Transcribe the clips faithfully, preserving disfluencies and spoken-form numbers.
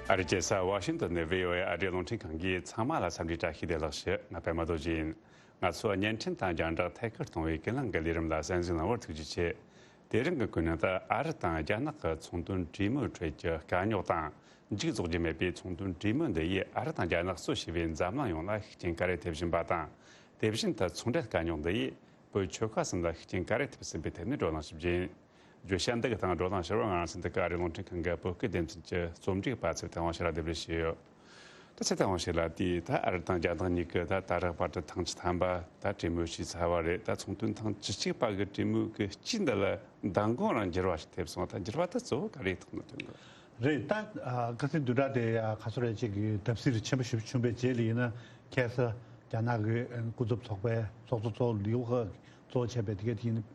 ཨ་རིའི་རྒྱལ་ས་ཝ་ཤིང་ཏོན་ནས་བྷི་ཨོ་ཨེ་ཨ་རིའི་རླུང་འཕྲིན་ཁང་གིས་ཚང་མ་ལ་འཚམས་འདྲི་བཀྲ་ཤིས་བདེ་ལེགས་ཞུ། ང་པད་མ་རྡོ་རྗེ་ཡིན། ང་ཚོ་བརྙན་འཕྲིན་དང་རྒྱང་བསྒྲགས་ཐད་ཀར་གཏོང་བའི་ཀུན་གླེང་གི་ལས་རིམ་ལ་གསན་གཟིགས་གནང་བར་ཐུགས་རྗེ་ཆེ། དེ་རིང་གི་ཀུན་གླེང་དུ་ཨ་རི་དང་རྒྱ་ནག་གི་ཚོང་དོན་གྲོས་མོལ་ཁྲོད་ཀྱི་དཀའ་རྙོག་དང་། མཇུག་རྫོགས་རྒྱུ་མེད་པའི་ཚོང་དོན་གྲོས་མོལ་འདི་ཡིས་ཨ་རི་དང་རྒྱ་ནག་གཙོ་བྱས་པའི་འཛམ་གླིང་ཡོངས་ལ་ཤུགས་རྐྱེན་ག་རེ་ཐེབས་བཞིན་པ་དང་། དེ་བཞིན་དུ་ཚོང་འབྲེལ་དཀའ་རྙོག་འདི་ཡིས་བོད་ཆོལ་ཁ་གསུམ་ལ་ཤུགས་རྐྱེན་ག་རེ་ཐེབས་ཟིན་པའི་ཐད་ནས་བགྲོ་གླེང་ཞིབ་རྒྱས་ཡིན། བརྗོད་བྱ་འདི་གི་སྟེང་བགྲོ་གླེང་ཞུ་བར་ང་རང་ཚོའི་འདི་ག་ཨ་རིའི་རླུང་འཕྲིན་ཁང་གི་བོད་སྐད་སྡེ་ཚན་གྱི་རྩོམ་སྒྲིག་པ་ཚེ་བརྟན་དབང་ཕྱུག་ལགས་འདེམས་སྒྲུག་བྱས་ཡོད། ད་ཚེ་བརྟན་དབང་ཕྱུག་ལགས། དེས་ད་ཨ་རི་དང་རྒྱ་ནག་གཉིས་ཀྱི་ད་ད་རག་བར་དུ་ཐེངས་བཅུ་ཐམ་པ་ད་གྲོས་མོལ་བྱས་ཚར་བ་རེད། ད་ཚོང་དོན་ཐེངས་བཅུ་གཅིག་པ་གི་གྲོས་མོལ་གྱི་དཀྱིལ་འདི་ལ་མདང་དགོང་རང་འགྱུར་བ་ཞིག་ཐེབས་སོང་། ད་འགྱུར་བ་དེ་གཙོ་བོ་ག་རེ་ཐོག་ནས་ཐོན་གི་རེད། ད་ཨ་ཁ་སང་བདུན་ཕྲག་དེ་ཡ་ག་ཚོད་རེད་ཅིག་གི་བརྡབ་གསིག་ཆེན་པོ་ཞིག་བྱུང་བའི་རྗེས་ལ་ཡིན་ན། ཁ་སང་རྒྱ་ནག་གི་སྐུ་ཚབ་ཚོགས་པའི་ཚོགས་གཙོ་གཙོ་བོ་ལིའུ་ཧེ་གཙོ་བྱས་པའི་དེ་ག་དེ་ཡིན་ན།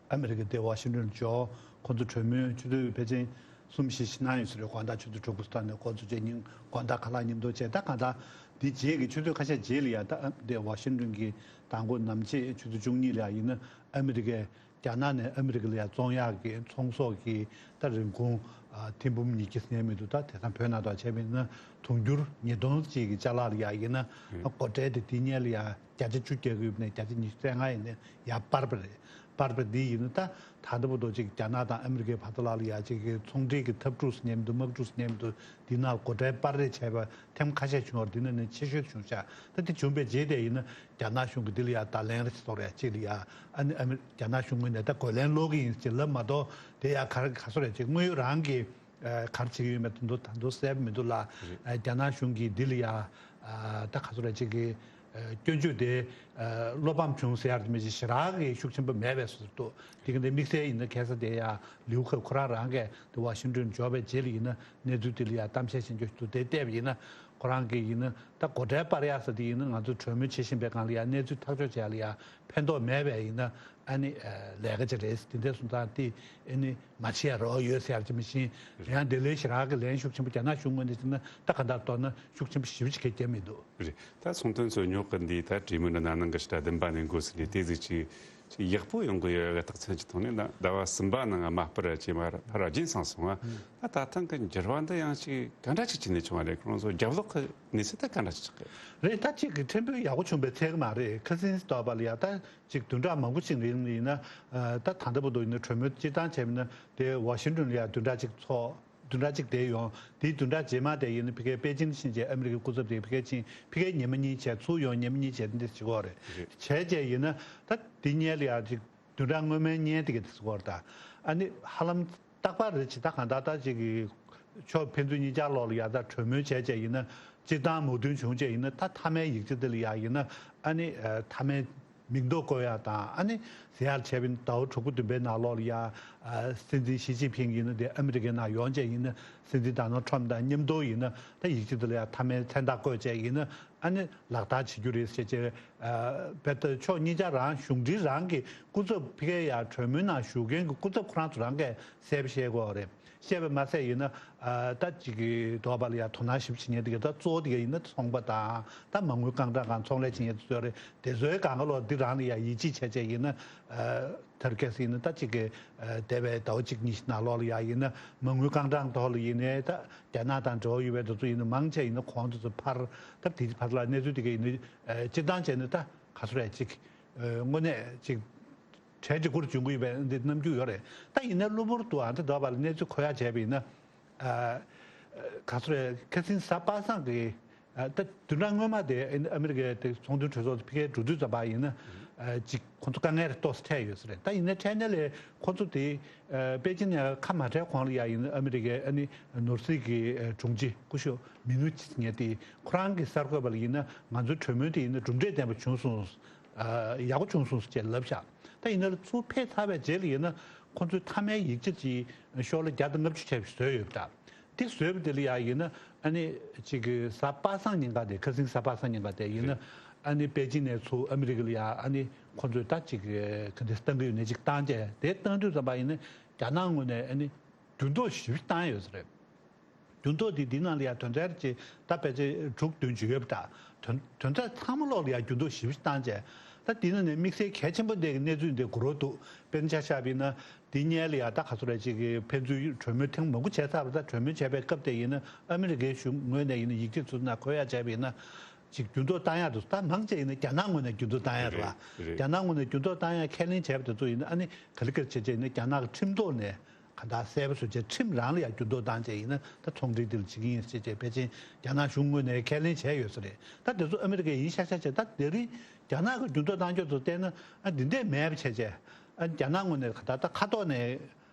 ཨ་མི་རི་ཀ་དེ་ཝ་ཤིང་ཏོན་འབྱོར། ཁོང་ཚོ་གྲོས་མོལ་ཆུ་ཚོད་ཕལ་ཆེར་གསུམ་བཞི་ཞིག་གནང་ཡོད་ས་རེད། དགོང་དག་ཆུ་ཚོད་དྲུག་པ་ཙམ་ནས་འགོ་འཛུགས་བྱས། ཉིན་དགོང་དག་ཁ་ལག་མཉམ་དུ་བྱས། ད་གང་ལྟར་འདི་རྗེས་ཀྱི་ཆུ་ཚོད་ཁ་ཤས་རྗེས་ལ་ཡ་ད་དེ་ཝ་ཤིང་ཏོན་གྱི་མདང་དགོང་ནམ་ཕྱེད་ཆུ་ཚོད་བཅུ་གཉིས་ལ་ཡ་ཡིན་ན། ཨ་མི་རི་ཀའི་རྒྱ་ནག་ནས་ཨ་མི་རི་ཀ་ལ་ཡ་བཙོང་ཡག་གི་ཚོང་ཟོག་གི་ད་རིན་གོང་ཨ་ཐེར་འབུམ་ཉིས་བརྒྱ་ཟིན་མི་འདུག་ད་དེང་སང་བོད་ནང་དུ་བྱས་པ་ཡིན་ན་དུང་ཕྱུར་ཉིས་སྟོང་ཅིག་གི་ཅ་ལག་ལ་ཡ་ཡིན་ན། ཨ་སྒོ་ཁྲལ་དེ་དེ་སྔོན་ལ་ཡ་བརྒྱ་ཆ་བཅུ་རྒྱག་གི་ཡོད་པ་ནས་བརྒྱ་ཆ་ཉི་ཤུ་རྩ་ལྔ་ཡིན་ནས་ཡར་སྤར་བ་རེད། སྤར་བ་འདི་ཡིན་ན་ད་ད་ལྟ་བར་དུ་ཅིག་རྒྱ་ནག་དང་ཨ་མི་རི་ཀའི་བར་དུ་ལ་ལ་ཡ་ཅིག་གི་ཚོང་འབྲེལ་གྱི་འཐབ་འཁྲུག་ཟེར་མཁན་མི་འདུག་དམག་འཁྲུག་ཟེར་མཁན་མི་འདུག་འདི་ནང་སྒོ་ཁྲལ་སྤར་རེས་བྱས་པ་ཐེངས་ཁ་ཤས་བྱུང་བ་རེད། འདི་ནང་ནས་ཆེ་ཤོས་བྱུང་ཤག་ད་དེ་བྱུང་བའི་རྗེས་དེ་ཡིན་ན་རྒྱ་ནག་གཞུང་གིས་འདི་ལ་ཡ་བརྡ་ལན་རེ་ཞིག་སོགས་རེ་ཅིག་ལ་ཡ། ཨ་ནི་ཨ་མི་རྒྱ་ནག་གཞུང་ངོས་ནས་ད་རྒོལ་ལན་སློག་གི་ཡིན་ཅེས་ལབ་མ་གཏོགས། དེ་ཡ་ག་རེ་ག་སོ་རེ་ཅིག་དངོས་ཡོད་རང་གི་ཨ་ག་རེ་བྱེད་ཀྱི་ཡོད་མེད་དེ་ཚོ་ད་དུང་གསལ་པོ་མི་འདུག་ལ། རེད། ཨ་རྒྱ་ནག་གཞུང་གིས་འདི་ལ་ཡ་ཨ་ད་ག་སོ་རེ་ཅིག་གི་ཨ་སྐྱོན་བརྗོད་དེ་ཨ་བློ་ཕམ་བྱུང་ཟེར་ཡག་དེ་མི་ཅིག་ཞེ་དྲག་གི་ཤུགས་ཆེན་པོ་མེད་པའི་བཟོ་འདུག་དེ་ག་འདི་དམིགས་བསལ་ཡིན་ན་ཁ་སང་དེ་ཡ་ལིའུ་ཁེ་ཁོ་རང་རང་གིས་དེ་ཝ་ཤིང་ཏོན་འབྱོར་བའི་རྗེས་ལ་ཡིན་ན་གནས་ཚུལ་དེ་ལ་ཡ་གཏམ་བཤད་བྱེད་རྒྱུ་ཞིག་འདུག་དེ་བལྟས་པ་ཡིན་ན། ཁོ་རང་གིས་ཡིན་ན་ད་སྒོ་ཁྲལ་སྤར་ཡག་ཟེར་དེ་ཡིན་ན་ང་ཚོ་གྲོས་མོལ་བྱེད་བཞིན་པའི་སྒང་ལ་ཡ་གནས་ཚུལ་ཐག་གཅོད་བྱེད་ཡག་ལ་ཡ་ཕན་ཐོགས་མེད་པས། ཡིན་ན་ཨ་ནི་ཨ་ལས་ཀ་ཅིག་རེད། དེ་འདྲ་སོང་ཙང་དེ་ཨ་ནི་མ་བྱེད་ཡག་རོགས་ཡོད་ཟེར་ཡག་ཅིག་མི་ཤེས། ཡང་དེ་ལས་ཞེ་དྲག་གི་ལན་ཤུགས་ཆེན་པོ་རྒྱ་ནག་གཞུང་ངོས་ནས་བྱས་ན་ད་ག་འདྲ་མདོར་ན་ཤུགས་ཆེན་པོ་ཞེ་པོ་ཅིག་གང་ཡང་མི་འདུག་རེད། ད་ཚོང་དོན་རྩོད་རྙོག་གི་འདི་ད་གྲོས་མོལ་འདི་ན་ནིང་གི་ཕྱི་ཟླ་བདུན་པ་ནས་འགོ་ཚུགས་ནས་དེ་ཟིག་ཅིག་ཅིག་ཡག་པོ་ཡོང་གི་ཡོད་པའི་རྟགས་མཚན་ཅིག་མཐོང་ནས། ཟླ་བ་གསུམ་པ་ནང་དམའ་སྤར་ཅིག་མར་ཕར་རྒྱུན་བསྲིངས་སོང་ང་། ད་ད་ཐེངས་ཀྱི་འགྱུར་བ་འདི་ཡང་ཅིག་ག་འདྲ་ཅིག་བྱས་ནས་བྱུང་བ་རེད། ཁོང་ཚོ་རྒྱབ་ལོག་གི་གནས་ཚུལ་ད་ག་འདྲ་ཅིག་ཆགས་ཀྱི་རེད། ད་ཅིག་གི་ཕྲན་བུ་ཡག་པོ་བྱུང་བའི་ཚད་མ་རེད། ཁ་སང་ཟླ་བ་ལ་ཡ་ད་ཅིག་བདུན་ཕྲག་མང་པོ་ཞིག་རིང་ལ་ཡིན་ན། ཨ་ད་ད་ལྟ་བར་དུ་ཡིན་ན་གྲོས་མོལ་སྤྱིར་བཏང་བྱས་པ་ཡིན་ན་དེ་ཝ་ཤིང་ཏོན་ལ་ཡ་བདུན་ཕྲག་གཅིག་ཚོགས། བདུན་ཕྲག་གཅིག་དེ་ཡོང་། དེའི་བདུན་ཕྲག་རྗེས་མ་དེ་ཡིན་ན་ཕ་གིའི་པེ་ཅིན་ཕྱིན་རྗེས་ཨ་མི་རི་ཀའི་སྐུ་ཚབ་དེ་ཕ་གིར་ཕྱིན། ཕ་གིར་ཉི་མ་གཉིས་བྱས། ཚུར་ཡོང་ཉི་མ་གཉིས་བྱས། འདི་བྱེད་ཀྱི་ཡོད་རེད། བྱས་རྗེས་ཡིན་ན་ད་འདི་སྔོན་ལ་ཡ་ཅིག་བདུན་ཕྲག་སྔོན་མའི་སྔོན་དེ་ག་དེ་བྱེད་ཀྱི་ཡོད་རེད། ད་ཨ་ནི་ཧ་ལམ་རྟག་པར་རེ་བྱེད། ད་གང་ལྟར་ད་ཅིག་གི་ཕྱོགས་ཕན་ཚུན་གཉིས་ཆར་ལོགས་ལ་ཡ་ད་གྲོས་མོལ་བྱས་རྗེས་ཡིན་ན། སྤྱིར་བཏང་མོས་མཐུན་བྱུང་རྗེས་ཡིན་ན། ད་མཐའ་མའི་ཡིག་ཆ་འདི་ལ་ཡ་ཡིན་ན་ཨ་ནི་ཨ་མཐའ་མའི་མིང་འདོགས་བཀོད་ཡག་དང་། ཨ་ནི་ཟེར་ཡག་བྱས་པ་ཡིན་ན་ཟླ་བ་དྲུག་པ་བདུན་པའི་ནང་ལོགས་ལ་ཡ་ཨ་སྲིད་འཛིན་ཞི་ཅིན་ཕིང་ཡིན་ན་དེ་ཨ་མི་རི་ཀའི་ནང་ཡོང་རྗེས་ཡིན་ན། སྲིད་འཛིན་ཌོ་ནལ་ཊམ་དང་མཉམ་དུ་ཡིན་ན་ད་ཡིག་ཆ་འདི་ལ་ཡ་མཐའ་མའི་མཚན་རྟགས་བཀོད་རྗེས་ཡིན་ན་ཨ་ནི་ལག་བསྟར་བྱེད་རྒྱུ་རེད་ཟེར་རྗེས། ཨ་བེད་ཕྱོགས་གཉིས་ཆ་རང་གཞུང་འབྲེལ་རང་གི་སྐུ་ཚབ་ཕ་གིའི་ཡ་གྲོས་མོལ་ནང་ཞུགས་མཁན་གྱི་སྐུ་ཚབ་ཁོ་རང་ཚོ་རང་གིས་གསལ་པོ་བཤད་ཀྱི་ཡོད་རེད། བཤད་པ་མ་ཟད་ཡིན་ན། ཨ་ད་ཅིག་གི་འདོགས་པ་ལ་ཡ་དོ་སྣང་ཞིབ་བྱེད་མཁན་དེ་ག་ད་གཙོ་བོ་དེ་ག་ཡིན་ན་ཚོང་པ་དང་ད་མ་དངུལ་རྐང་གྲངས་སྒང་ཚོང་ལས་བྱེད་མཁན་དེ་ཚོ་རེད། དེ་ཚོའི་སྒང་ག་ལོག་འདི་རང་ལ་ཡ་ཡིད་ཆེས་བྱས་བྱས་ཡིན་ན། ཨ་ཐར་ཀེ་སི་ཡིན་ན་ད་ཅིག་གི་ཨ་འདས་པའི་ཟླ་བ་གཅིག་གཉིས་ནང་ལོགས་ལ་ཡ་ཡིན་ན་མ་དངུལ་རྐང་གྲངས་ཐོག་ལ་ཡིན་ནའི་ད་རྒྱ་ནག་དང་འབྲེལ་བ་ཡོད་པའི་དེ་ཚོ་ཡིན་ན་མང་ཆེ་ཡིན་ན་གོང་དེ་ཚོ་ཕར། ད་དེ་ཕར་ལ་གནས་ཚུལ་དེ་ག་ཡིན་ན་ཨ་སྤྱིར་བཏང་བྱས་ན་ད་ག་ཚོད་རེད་ཅིག་ཨ་དངོས་གནས་ཅིག་གྲལ་གཅིག་གུར་བྱུང་གི་ཡོད་པའི་འདི་རྣམ་འགྱུར་ཡོད་རེད། ད་ཡིན་ནའི་གློ་བུར་དུ་ཨ་འདི་འདྲ་བ་ལ་གནས་ཚུལ་འཁོད་ཡག་བྱས་པ་ཡིན་ན། ཨ་ག་ཚོད་རེད། ཁ་སང་གཟའ་པ་སངས་ཀྱི་ཨ་ད་བདུན་ཕྲག་སྔོན་མ་དེ་ཨ་མི་རི་ཀའི་དེ་ཚོང་དོན་གྲོས་ཚོགས་ཕ་གིར་འགྲོ་དུས་ཙམ་པ་ཡིན་ན། ཨ་ཅིག་ཁོང་ཚོ་དཀའ་ངལ་རེ་ཏོག་ཙམ་འཕྲད་ཡོད་ས་རེད། ད་ཡིན་ནའི་འཕྲད་ནའི་ལས་ཁོང་ཚོ་དེ་ཨ་པེ་ཅིན་ནས་ཁ་མ་བྲལ་གོང་ལ་ཡ་ཡིན་ན་ཨ་མི་རི་ཀའི་ཨ་ནི་ནོར་སྲིད་ཀྱི་ཨ་དྲུང་ཆེ་སྐུ་ཞབས་མི་ནུ་ཆི་ཟེར་མཁན་དེ་ཁོ་རང་གི་གསར་འགོད་པ་ལ་ཡིན་ན་ང་ཚོའི་གྲོས་མོལ་དེ་ཡིན་ན་གྲུབ་འབྲས་ལྡན་པ་བྱུང་སོང་། ཨ་ཡག་པོ་བྱུང་སོང་ཟེར་ལབ་ཤག་ད་ཡིན་ན་ལ་ཚུར་ཕེབས་ཚར་བའི་རྗེས་ལ་ཡིན་ན་ཁོང་ཚོའི་མཐའ་མའི་ཡིག་ཆ་ཅིག་ཤོག་ལྷེ་བརྒྱ་དང་ལྔ་བཅུ་ཆེ་བ་ཞིག་བཟོས་ཡོད་པ་འདྲ། དེ་བཟོས་པ་དེ་ལ་ཡ་ཡིན་ན་ཨ་ནི་ཅིག་གི་གཟའ་པ་སངས་ཉིན་ཀ་དེ། ཁ་སང་གཟའ་པ་སངས་ཉིན་ཀ་དེ་ཡིན་ན་ཨ་ནི་པེ་ཅིན་ནས་ཚུར་ཨ་མི་རི་ཀ་ལ་ཡ་ཨ་ནི་ཁོང་ཚོས་ད་ཅིག་གི་ག་འདྲ་བཏང་གི་ཡོད་ནའི་ཅིག་བཏང་རྗེས། དེ་བཏང་དུས་ཙམ་པ་ཡིན་ན་རྒྱ་ནག་ངོས་ནས་ཨ་ནི་འགྱུར་ལྡོག་ཞེ་པོ་བཏང་ཡོད་ས་རེད། འགྱུར་ལྡོག་འདི་འདི་ནང་ལ་ཡང་དོན་ཚན་ཅིག་ད་ཕལ་ཆེར་དྲུག་བདུན་ཅིག་ཡོད་པ་འདྲ། དོན་དོན་ཚན་ཚང་མ་ལོག་ལ་ཡང་འགྱུར་ལྡོག་ཞེ་པོ་བཏང་རྗེས། ད་དེ་ནང་ནས་དམིགས་བསལ་གལ་ཆེན་པོ་དེ་གི་གནས་ཚུལ་འདི་གོ་རོགས་འདུག་དཔེར་ན་ཆ་བཞག་པ་ཡིན་ན། དེ་སྔོན་ལ་ཡ་ད་ག་ཚོད་རེད་ཅིག་གི་ཕན་ཚུན་གྲོས་མོལ་ཐེངས་མང་པོ་བྱས་ཚར་བ། ད་གྲོས་མོལ་བྱས་པའི་སྐབས་དེ་ཡིན་ན་ཨ་མི་རི་ཀའི་གཞུང་ངོས་ནས་ཡིན་ན་ཡིག་ཆ་ཚུར་ནང་འཁོད་ཡག་བྱས་པ་ཡིན་ན། ཅིག་འགྱུར་ལྡོག་བཏང་ཡག་འདུག་ད་མང་ཆེ་ཡིན་ན་རྒྱ་ནག་ངོས་ནས་འགྱུར་ལྡོག་བཏང་ཡག་རེད་བ། རེད་རེད། རྒྱ་ནག་ངོས་ནས་འགྱུར་ལྡོག་བཏང་ཡག་ཁས་ལེན་བྱས་པ་དེ་ཚོ་ཡིན་ན། ཨ་ནི་ག་ལེ་ག་ལེ་བྱས་བྱས་ཡིན་ན་རྒྱ་ནག་གི་ཁྲིམས་ཐོག་ནས་གང་ལྟར་གསལ་པོ་བཟོ་བྱས། ཁྲིམས་རང་ལ་ཡང་འགྱུར་ལྡོག་བཏང་བྱས་ཡིན་ན་ད་ཚོང་འབྲེལ་འདི་ལ་བྱེད་ཀྱི་ཡིན་ཟེར་བྱས་ཕལ་ཆེར་རྒྱ་ནག་གཞུང་ངོས་ནས་ཁས་ལེན་བྱས་ཡོད་ས་རེད། ད་དེ་ཚོ་ཨ་མི་རི་ཀས་ཡིན་ཤག་ཤག་བྱས། ད་དེ་རིང་རྒྱ་ནག་གི་འགྱུར་ལྡོག་བཏང་ཕྱོགས་ཚོ་བལྟས་ན། ཨ་འདི་འདྲས་མེད་པ་བྱས་བྱས། ཨ་རྒྱ་ནག་ངོས་ནས་ད་ད་ཁ་ཐོག་ནས་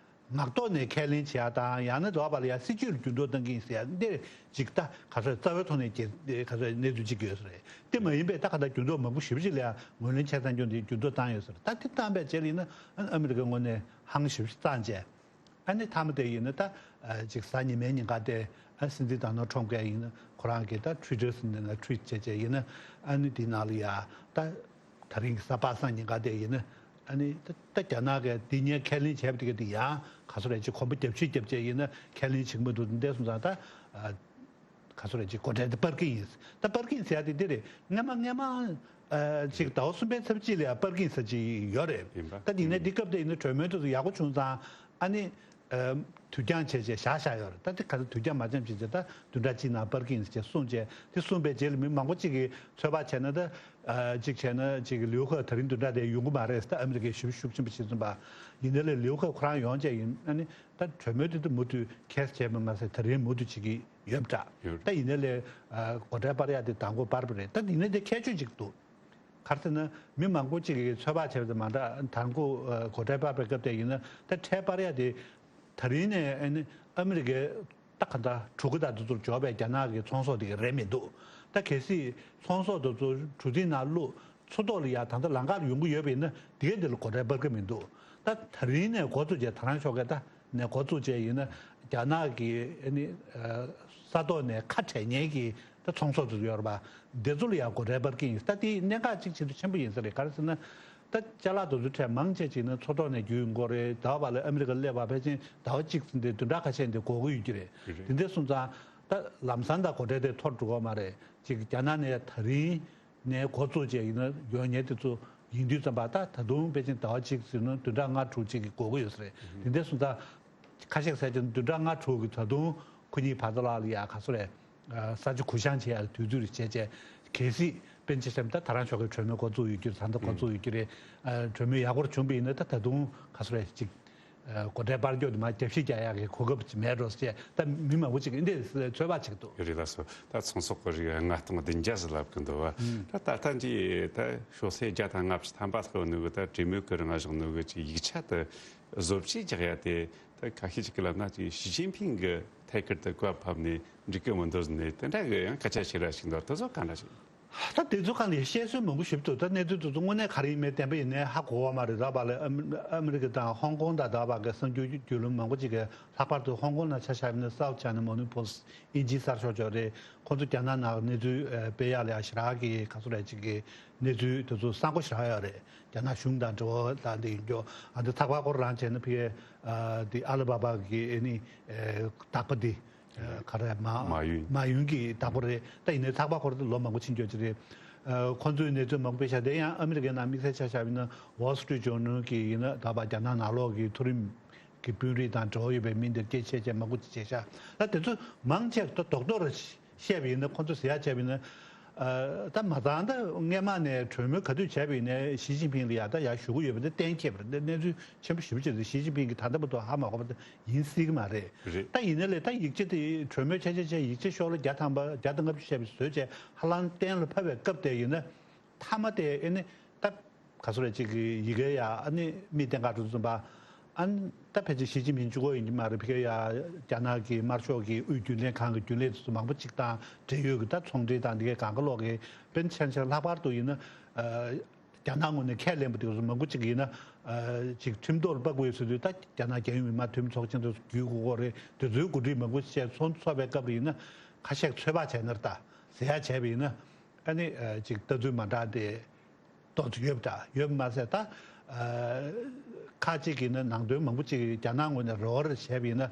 ངག་ཐོག་ནས་ཁས་ལེན་བྱེད་ཡག་དང་། ཡང་ན་དོ་བ་ལ་ཡ་སྲིད་ཇུས་ལ་འགྱུར་ལྡོག་བཏང་གི་ཡིན་ཟེར་ཡག་འདིར་ཅིག་ད་ག་ཚོད་རྩ་བའི་ཐོག་ནས་ག་ཚོད་གནས་ཚུལ་ཅིག་ཡོད་ས་རེད། དེ་མ་ཡིན་པའི་ད་ག་ད་འགྱུར་ལྡོག་མང་པོ་ཞེ་པོ་ཅིག་ལ་ཡ་ངོས་ལེན་བྱས་ཚར་རྒྱུ་འདི་འགྱུར་ལྡོག་བཏང་ཡོད་ས་རེད། ད་དེ་བཏང་པའི་རྗེས་ལ་ཡིན་ན་ཨ་ཨ་མི་རི་ཀའི་ངོས་ནས་ཧང་ཞེ་པོ་ཅིག་བཏང་བྱས། ཨ་ནི་མཐའ་མ་དེ་ཡིན་ན་ད་ཨ་ཅིག་གཟའ་ཉི་མའི་ཉིན་ཀ་དེ་ཨ་སྲིད་འཛིན་ཌོ་ནལ་ཊམ་གྱིས་ཡིན་ན་ཁོ་རང་གི་ད་ཊུ་ཝི་ཊར་ཟེར་ནས་ན་ཊུ་ཝིཊ་བྱས་བྱས་ཡིན་ན། ཨ་ནི་དེ་ནང་ལ་ཡ་ད་ད་རིང་གི་གཟའ་པ་སངས་ཉིན་ཀ་དེ་ཡིན་ན། ཨ་ནི་ད་ད་རྒྱ་ནག་གིས་དེ་སྔོན་ཁས་ལེན་བྱས་པ་དེ་ག་དེ་ཡང་ག་ཚོད་རེད་ཅིག་གོམ་པ་རྒྱབ་ཤིག་རྒྱབ་བྱས་ཡིན་ན་ཁས་ལེན་བྱེད་ཀྱི་མི་འདུག་འདས་སོང་ཙང་ད་ཨ། ག་ཚོད་རེད་ཅིག་སྒོ་ཁྲལ་དེ་སྤར་གྱི་ཡིན། ད་སྤར་གྱི་ཡིན་ཟེར་ཡ་དེ་འདི་རེད། སྔ་མ་སྔ་མ་ཨ་ཅིག་ཟླ་བ་གསུམ་པའི་ཚབ་ཅིག་ལ་ཡ་སྤར་གྱི་ཡིན་ཟེར་ཅིག་ཡོད་རེད། ཡིན་པ། ད་དེ་ནས་འདི་སྐབས་དེ་ཡིན་ན་གྲོས་མོལ་དེ་ཚོ་ཡག་པོ་བྱུང་ཙང་ཨ་ནི་ཨ་དུས་འགྱངས་བྱས་བྱས་བཞག་བཞག་ཡོད་རེད། ད་དེ་ག་ཚོད་དུས་འགྱངས་མ་འགྱངས་བྱས་བྱས་ད་བདུན་ཕྲག་གཅིག་ནང་སྤར་གྱི་ཡིན་ཟེར་བྱས་གསུངས་བྱས། དེ་གསུངས་པའི་རྗེས་ལ་མི་མང་པོ་ཅིག་གིས་ཚོད་དཔག་བྱས་ན། ད་ཨ་ཅིག་བྱས་ན་ཅིག་ལིའུ་ཁེ་ད་རིང་བདུན་ཕྲག་དེ་ཡོང་གི་མ་རེད། ད་ཨ་མི་རི་ཀའི་ཞབས་ཞུ་ཤུགས་ཆེན་པོ་བྱེད་བཟུང་པ་ཡིན་ནའི་ལིའུ་ཁེ་ཁོ་རང་ཡོང་བྱས་ཡིན། ཨ་ནི་ད་གྲོས་མོལ་དེ་ཚོ་མུ་མཐུད་ཁེལ་བྱས་པ་མ་ཟད་ད་རིང་མུ་མཐུད་བྱེད་ཀྱི་ཡོད་པ་འདྲ། ཡོད། ད་ཡིན་ནའི་ལས་ཨ་སྒོ་ཁྲལ་སྤར་ཡག་དེ་དང་པོ་སྤར་བ་རེད། ད་ཡིན་ནའི་དེ་ཁྱད་ཆོས་ཅིག་འདུག་ག་རེ་ཟེར་ན་མི་མང་པོ་ཅིག་གིས་ཚོད་དཔག་བྱས་པ་དང་མ་འདྲ། དང་པོ་ཨ་སྒོ་ཁྲལ་སྤར་བའི་སྐབས་དེ་ཡིན་ན་ད་ཁྲལ་སྤར་ཡག་དེ་ད་རིང་ནས་ཨ་ནི་ཨ་མི་རི་ཀའི་ད་ག་འདྲ་གྲུ་ཁ་དང་དེ་ཚོར་འབྱོར་བའི་རྒྱ་ནག་གི་ཚོང་ཟོག་དེ་ག་རེད་མི་འདུག་ད་གལ་སྲིད་ཚོང་ཟོག་དེ་ཚོ་གྲུ་གཟིངས་ནང་བླུགས། མཚོ་ཐོག་ལ་ཡ་ད་ལྟ་ལམ་ཁ་ལ་ཡོང་གི་ཡོད་པ་ཡིན་ན་དེ་གའི་དེ་ལ་སྒོ་ཁྲལ་སྤར་གི་མི་འདུག་ད་ད་རིང་ནས་འགོ་བཙུགས་བྱས། ད་རང་ཤོག་ཁ་ད་ནས་འགོ་བཙུགས་བྱས་ཡིན་ན་རྒྱ་ནག་གི་ཨ་ནི་ཨ་ས་ཐོག་ནས་ཁ་བྲལ་མཁན་གྱི་ད་ཚོང་ཟོག་དེ་ཚོ་ཡོད་རེད་པ། དེ་ཚོ་ལ་ཡ་སྒོ་ཁྲལ་སྤར་གི་ཡིན། ད་དེ་གནད་འགག་ཅིག་བྱེད་དུ་ཆེན་པོ་ཡིན་ས་རེད། ག་རེ་ཟེར་ན་ད་ཅ་ལག་དེ་ཚོ་ཁྲལ་མང་ཆེ་ཅིག་ནི་མཚོ་ཐོག་ནས་རྒྱུ་ཡོང་གི་རེད། ད་བར་ལ་ཨ་མི་རི་ཀ་སླེབས་པ་ཕལ་ཆེར་ཟླ་བ་གཅིག་ཙམ་དེ་བདུན་ཕྲག་ཁ་ཤས་དེ་འགོར་གི་ཡོད་ཀྱི་རེད། རེད། དེ་འདྲ་སོང་ཙང་ད་ལམ་སང་ད་སྒོ་ཁྲལ་དེ་འཐོར་འགྲོ་གི་མ་རེད། ཅིག་རྒྱ་ནག་ནས་ད་རིང་ནས་འགོ་བཙུགས་བྱས་ཡིན་ན་ཡོང་མཁན་དེ་ཚོ་ཡིན་དུས་ཙམ་པ་ད་ད་དུང་ཕལ་ཆེར་ཟླ་བ་གཅིག་ཟེར་ན་བདུན་ཕྲག་ལྔ་དྲུག་ཅིག་གི་འགོར་གི་ཡོད་ས་རེད། དེ་འདྲ་སོང་ཙང་ཁ་ཤས་ཟེར་གྱི་བདུན་ཕྲག་ལྔ་དྲུག་གི་ད་དུང་ཁོ་གཉིས་བར་དུ་ལ་ལ་ཡ་ག་ཚོད་རེད། ས་ཆ་གུ་བཤངས་བྱེད་ཡ་དུས་ཚོད་རེ་བྱས་བྱས། གལ་སྲིད་དཔེར་ན་ཆ་བཞག་ན་ད་ད་རང་ཤོག་ཁའི་གྲོས་མོལ་འགོ་བཙུགས་ཡོད་རྒྱུ་རེད། ད་ལྟ་འགོ་བཙུགས་ཡོད་རྒྱུ་རེད། ཨ་གྲོས་མོལ་ཡག་པོ་བྱུང་བ་ཡིན་ན་ད་ད་དུང་ག་ཚོད་རེད་ཅིག་ཨ་སྒོ་ཁྲལ་སྤར་རྒྱུ་དེ་མར་རྒྱབ་བཤིག་རྒྱག་ཡག་གི་གོ་སྐབས་ཅིག་མེད་འགྲོ་ཟེར་བྱས་ད་མི་མང་པོ་ཅིག་གིས་འདི་འདྲའི་ཚོད་དཔག་བྱེད་ཀྱི་འདུག་རེད། ལགས་སོ། ད་ཚོང་ཟོག་གི་རིགས་ལྔ་སྟོང་བདུན་བརྒྱ་ཟེར་ལབ་ཀྱི་འདུག་བ། ད་ད་ལྟ་འདི་ད་ཤོག་ཚད་བརྒྱ་དང་ལྔ་བཅུ་ཐམ་པ་ལྷག་ནོ་གི་ད་གྲོས་མོལ་གྱི་རིང་བཞག་ནོ་གི་ཅིག་ཡིག་ཆ་དེ་བཟོ་བཅོས་རྒྱག་ཡ་དེ། ད་ཁ་ཤས་ཅིག་གིས་ལབ་ན་ཅིག་ཞི་ཅིན་ཕིང་གི་ཐད་ཀར་དུ་བཀའ་ཕབ་ནས་འགྲིག་གི་མི་འདུག་ཟེར་ནས་དེ་འདྲ་གི་ཡང་སྐད་ཆ་བཤད་ར་ཞིག་འདུག་དེ་ཚོ་ག་འདྲ་ཞིག་ད་དེ་ཚོ་གང་ལ་བཤད་སྲོལ་མང་པོ་ཞིག་འདུག་ད་གནས་ཚུལ་དེ་ཚོ་དངོས་གནས་ག་རེ་ཡིན་མིན་བདེན་པ་ཡིན་ནའི་ཧ་གོ་བ་མ་རེད། ད་བར་ལ་ཨ་མི་རི་ཀ་དང་ཧོང་ཀོང་དང་ད་བར་གི་གསར་འགྱུར་བརྒྱུད་ལམ་མང་པོ་ཅིག་གིས། ལྷག་པར་དུ་ཧོང་ཀོང་ནང་ཆ་བཞག་ན་South China Morning Post ཨིན་ཇིའི་གསར་ཤོག་ཅིག་རེད། ཁོང་ཚོ་རྒྱ་ནག་ནང་གནས་ཚུལ་ཨ་སྤེལ་ཡག་ལ་ཡ་ཞེ་དྲག་གི་ག་ཚོད་རེད་ཅིག་གི་གནས་ཚུལ་དེ་ཚོ་གསར་པ་ཞེ་དྲག་ཡོད་རེད། རྒྱ་ནག་གཞུང་དང་འབྲེལ་བ་དང་དེ་ཡིན་རྒྱུ། ཨ་འདི་ཚགས་པར་སྐོར་རང་བྱས་ན་ཕ་གིའི་ཨ་དེ་ཨ་ལི་བྷ་བྷ་གི་ཨ་ནི་ཨ་བདག་པོ་དེ་ཨ་ག་རེ་མ་མ་ཡུན། མ་ཡུན་གྱི་བདག་པོ་རེད། ད་ཡིན་ནའི་ཚགས་པར་སྐོར་དེ་ལོ་མང་པོ་ཕྱིན་ཡོད་ཀྱི་རེད། ཨ་ཁོང་ཚོའི་གནས་ཚུལ་མང་པོ་སྤེལ་ཤག་དེ་ཡང་ཨ་མི་རི་ཀའི་ནང་དམིགས་བསལ་ཆ་བཞག་པ་ཡིན་ན་Wall Street Journal གི་ཡིན་ན་ད་བར་རྒྱ་ནག་ནང་ལོགས་ཀྱི་མཐོ་རིམ་གི་དཔོན་རིགས་དང་འབྲེལ་བ་ཡོད་པའི་མི་འདིར་སྐད་ཆ་བཤད་མང་པོ་ཅིག་བྱས་ཤག་ད་དེ་ཚོ་མང་ཆེ་ད་རྡོག་རྡོག་རེ་བཤད་པ་ཡིན་ན། ཁོང་ཚོ་ཟེར་ཡག་བྱས་པ་ཡིན་ན། ཨ་ད་མ་ཚང་ད་སྔས་མ་ནས་གྲོས་མོལ་ག་དུས་བྱས་པ་ཡིན་ནའི་ཞི་ཅིན་ཕིང་ལ་ཡ་ད་ཡར་ཞུ་གི་ཡོད་པ་འདི་གཏན་འཁེལ་བ་རེད། འདི་གནས་ཚུལ་ཆེན་པོ་ཞེ་པོ་ཅིག་རེད། ཞི་ཅིན་ཕིང་གིས་ད་ལྟ་བར་དུ་ཧ་མ་གོ་བ་ད་ཡིན་སྲིད་ཀྱི་མ་རེད། རེད། ད་ཡིན་ནའི་ལས་ད་ཡིག་ཆ་དེ་གྲོས་མོལ་བྱས་བྱས་བྱས་ཡིག་ཆ་ཤོག་ལྷེ་བརྒྱ་ཐམ་པ་བརྒྱ་དང་ལྔ་བཅུ་བྱས་པ་བཟོས་བྱས་ཧ་ལམ་གཏན་ལ་ཕབ་པའི་སྐབས་དེ་ཡིན་ན། མཐའ་མ་དེ་ཨ་ནི་ད་ག་ཚོད་རེད་ཅིག་གི་ཡི་གེ་ཡ་ཨ་ནི་མིག་སྟེང་ག་འགྲོ་ཙམ་པ། ཨ་ནི་ད་ཕལ་ཆེར་ཞི་ཅིན་ཕིང་གཅིག་པོ་ཡིན་གྱི་མ་རེད། ཕ་གི་ཡ་རྒྱ་ནག་གི་དམར་ཤོག་གི་དབུས་རྒྱུན་ལས་ཁང་གི་རྒྱུན་ལས་དེ་ཚོ་མང་པོ་ཅིག་དང་འབྲེལ་ཡོད་ཀྱི་ད་ཚོང་འབྲེལ་དང་འདི་གའི་གང་ག་ལོག་གི་དཔེར་ན་ཆ་བཞག་ན་ལྷག་པར་དུ་ཡིན་ན་ཨ་རྒྱ་ནག་ངོས་ནས་ཁས་ལེན་པ་དེ་ཚོ་མང་པོ་ཅིག་ཡིན་ན་ཨ་ཅིག་ཁྲིམས་ཐོག་ལ་ཕབ་དགོས་ཡོད་ཟེར་དུས། ད་རྒྱ་ནག་རྒྱལ་ཡོངས་མི་དམངས་འཐུས་མི་ཚོགས་ཆེན་དེ་ཚོ་བརྒྱུད་དགོས་ཀྱི་རེད། དེ་ཚོའི་གོ་སྒྲིག་མང་པོ་བྱས་ཚོགས་ཚོགས་པའི་སྐབས་ལ་ཡིན་ན་ཁ་ཤས་ཚོད་དཔག་བྱས་ན་རེད། ད་ཟེར་ཡག་བྱས་པ་ཡིན་ན། ཨ་ནི་ཨ་ཅིག་ལྟ་ཚུལ་མ་འདྲ་དེ་ཏོག་ཙམ་ཡོད་པ་འདྲ། ཡོད་པ་མ་ཟད་ད་ཨ་ཁག་ཅིག་གིས་ནི་ནང་དོན་མང་པོ་ཅིག་རྒྱ་ནག་ངོས་ནས་རོགས་རེ་བྱས་པ་ཡིན་ན།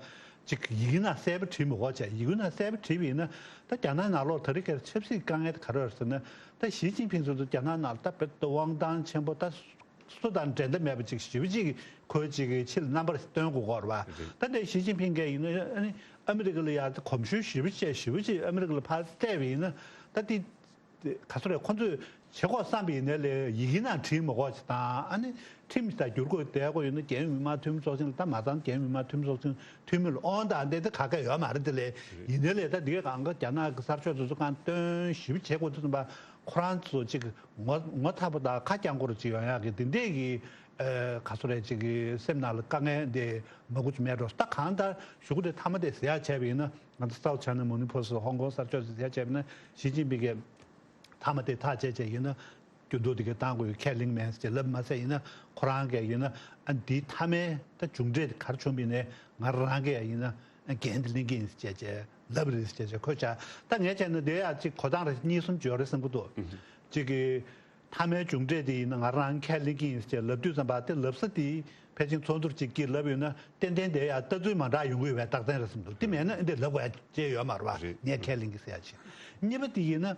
ཅིག་ཡི་གེ་ནང་གསལ་པོ་བྲིས་མི་དགོས་བྱས། ཡི་གེ་ནང་གསལ་པོ་བྲིས་པ་ཡིན་ན། ད་རྒྱ་ནག་ནང་ལོགས་ད་རེས་ཀྱི་ཆབ་སྲིད་དཀའ་ངལ་དེ་ག་རེ་རེད་ཟེར་ན། ད་ཞི་ཅིན་ཕིང་ཚོ་རྒྱ་ནག་ནང་ད་དཔེ་དབང་ཐང་ཆེན་པོ། ད་སུ་དང་འགྲན་ཟླ་མེད་པ་ཅིག་ཞེ་པོ་ཅིག་ཁོའི་ཅིག་གི་ཕྱི་ལ་རྣམ་པར་སྟོན་དགོས་ཀྱི་ཡོད་རེད་པ། ད་འདི་ཞི་ཅིན་ཕིང་གིས་ཡིན་ན། ཨ་ནི་ཨ་མི་རི་ཀ་ལ་ཡ་གོམས་ཞུགས་ཞེ་པོ་བྱས། ཞེ་པོ་ཅིག་ཨ་མི་རི་ཀ་ལ་ཕར་བལྟས་པ་ཡིན་ན། ད་དེ་དེ་ག་ཚོད་རེད། ཁོ་ཚོས་བྱེད་དགོས་བསམ་པ་ཡིན་ནའི་ལས་ཡི་གེ་ནང་བྲིས་མི་དགོས་ཅིག་དང་། ཨ་ནི་ཁྲིམས་ལྟར་བསྒྱུར་དགོས་བསྡད་དགོས་ཡོད་ན། རྒྱལ་ཡོངས་མི་དམངས་འཐུས་མི་ཚོགས་ཆེན་ལ། ད་མ་ཚང་རྒྱལ་ཡོངས་མི་དམངས་འཐུས་མི་ཚོགས་ཆེན་འཐུས་མི་ལ་དབང་དང་དེ་དེ་ག་ག་ཡོད་མ་རེད། དེ་ལས་ཡིན་ནའི་ལས་ད་འདི་གང་ག་རྒྱ་ནག་གི་གསར་ཤོག་དེ་ཚོ་གང་སྟོན་ཞིབ་བྱེད་དགོས་དུས་ཙམ་པ། ཁོ་རང་ཚོ་ཅིག་ངོ་ངོ་ཚ་པོ་དང་ཁ་རྐྱང་པོ་ཅིག་ཡོང་ཡག་གི་དེ་འདྲས་ཀྱི་ཨ་ག་ཚོད་རེད། ཅིག་གི་སེམས་ནང་ལ་དཀའ་ངལ་འདི་མང་པོ་ཅིག་མེད་འགྲོ། ད་གང་ལྟར་གཞུག་གུ་དེ་མཐའ་མ་དེ་ཟེར་ཡག་བྱས་པ་ཡིན་ན། ང་ཚོ་South China Morning Post ཧོང་ཀོང་གསར་ཤོག་དེ་ཟེར་ཡག་བྱས་པ་ཡིན་ན། ཞི་ཅིན་ཕིང་གིས་མཐའ་མ་དེ་ཐག་བཅད་བྱས་ཡིན་ན། སྐྱོན་འཛུགས་དེ་གའི་བཏང་དགོས་ཡོད། ཁས་ལེན་མེད་ཅེས་ལབ་མ་ཟད། ཡིན་ན་ཁོ་རང་གིས་ཡིན་ན། ཨ་འདིའི་མཐའ་མའི་ད་མཇུག་འབྲས་དེ་ག་རེ་བྱུང་བ་ཡིན་ནའི་ང་རང་གིས་ཡིན་ན་འགན་དེ་ལེན་གྱི་ཡིན་ཅེས་བྱས་ལབ་རེད་ཅེས་བྱས། ཁོས་བྱས། ད་ངས་བྱས་ན་དེ་ཡང་ཅིག་གོ་སྟངས་རེ་གཉིས་གསུམ་ཅིག་ཡོད་རེད་བསམ་གྱི་འདུག་ཅིག་གི་མཐའ་མའི་མཇུག་འབྲས་དེ་ཡིན་ན་ང་རང་ཁས་ལེན་གྱི་ཡིན་ཅེས་ལབ་དུས་ཙམ་པ། དེ་ལབ་ས་དེ་ཕལ་ཆེར་ཚོགས་འདུར་ཅིག་གིས་ལབ་ཡོད་ན། ཏན་ཏན་དེ་ཡང་ལྟ་ཚུལ་མ་འདྲ་ཡོང་གི་ཡོད་པའི་རྟགས་མཚན་རེད་བསམ་གྱི་འདུག་དེ་མེད་ན་འདི་ལབ་དགོས་ཡ་ཅིག་ཡོད་མ་རེད་པ། རེད། ངས་ཁས་ལེན་གྱི་ཟེར་ཡ་ཅིག་གཉིས་པ་དེ་ཡིན་ན།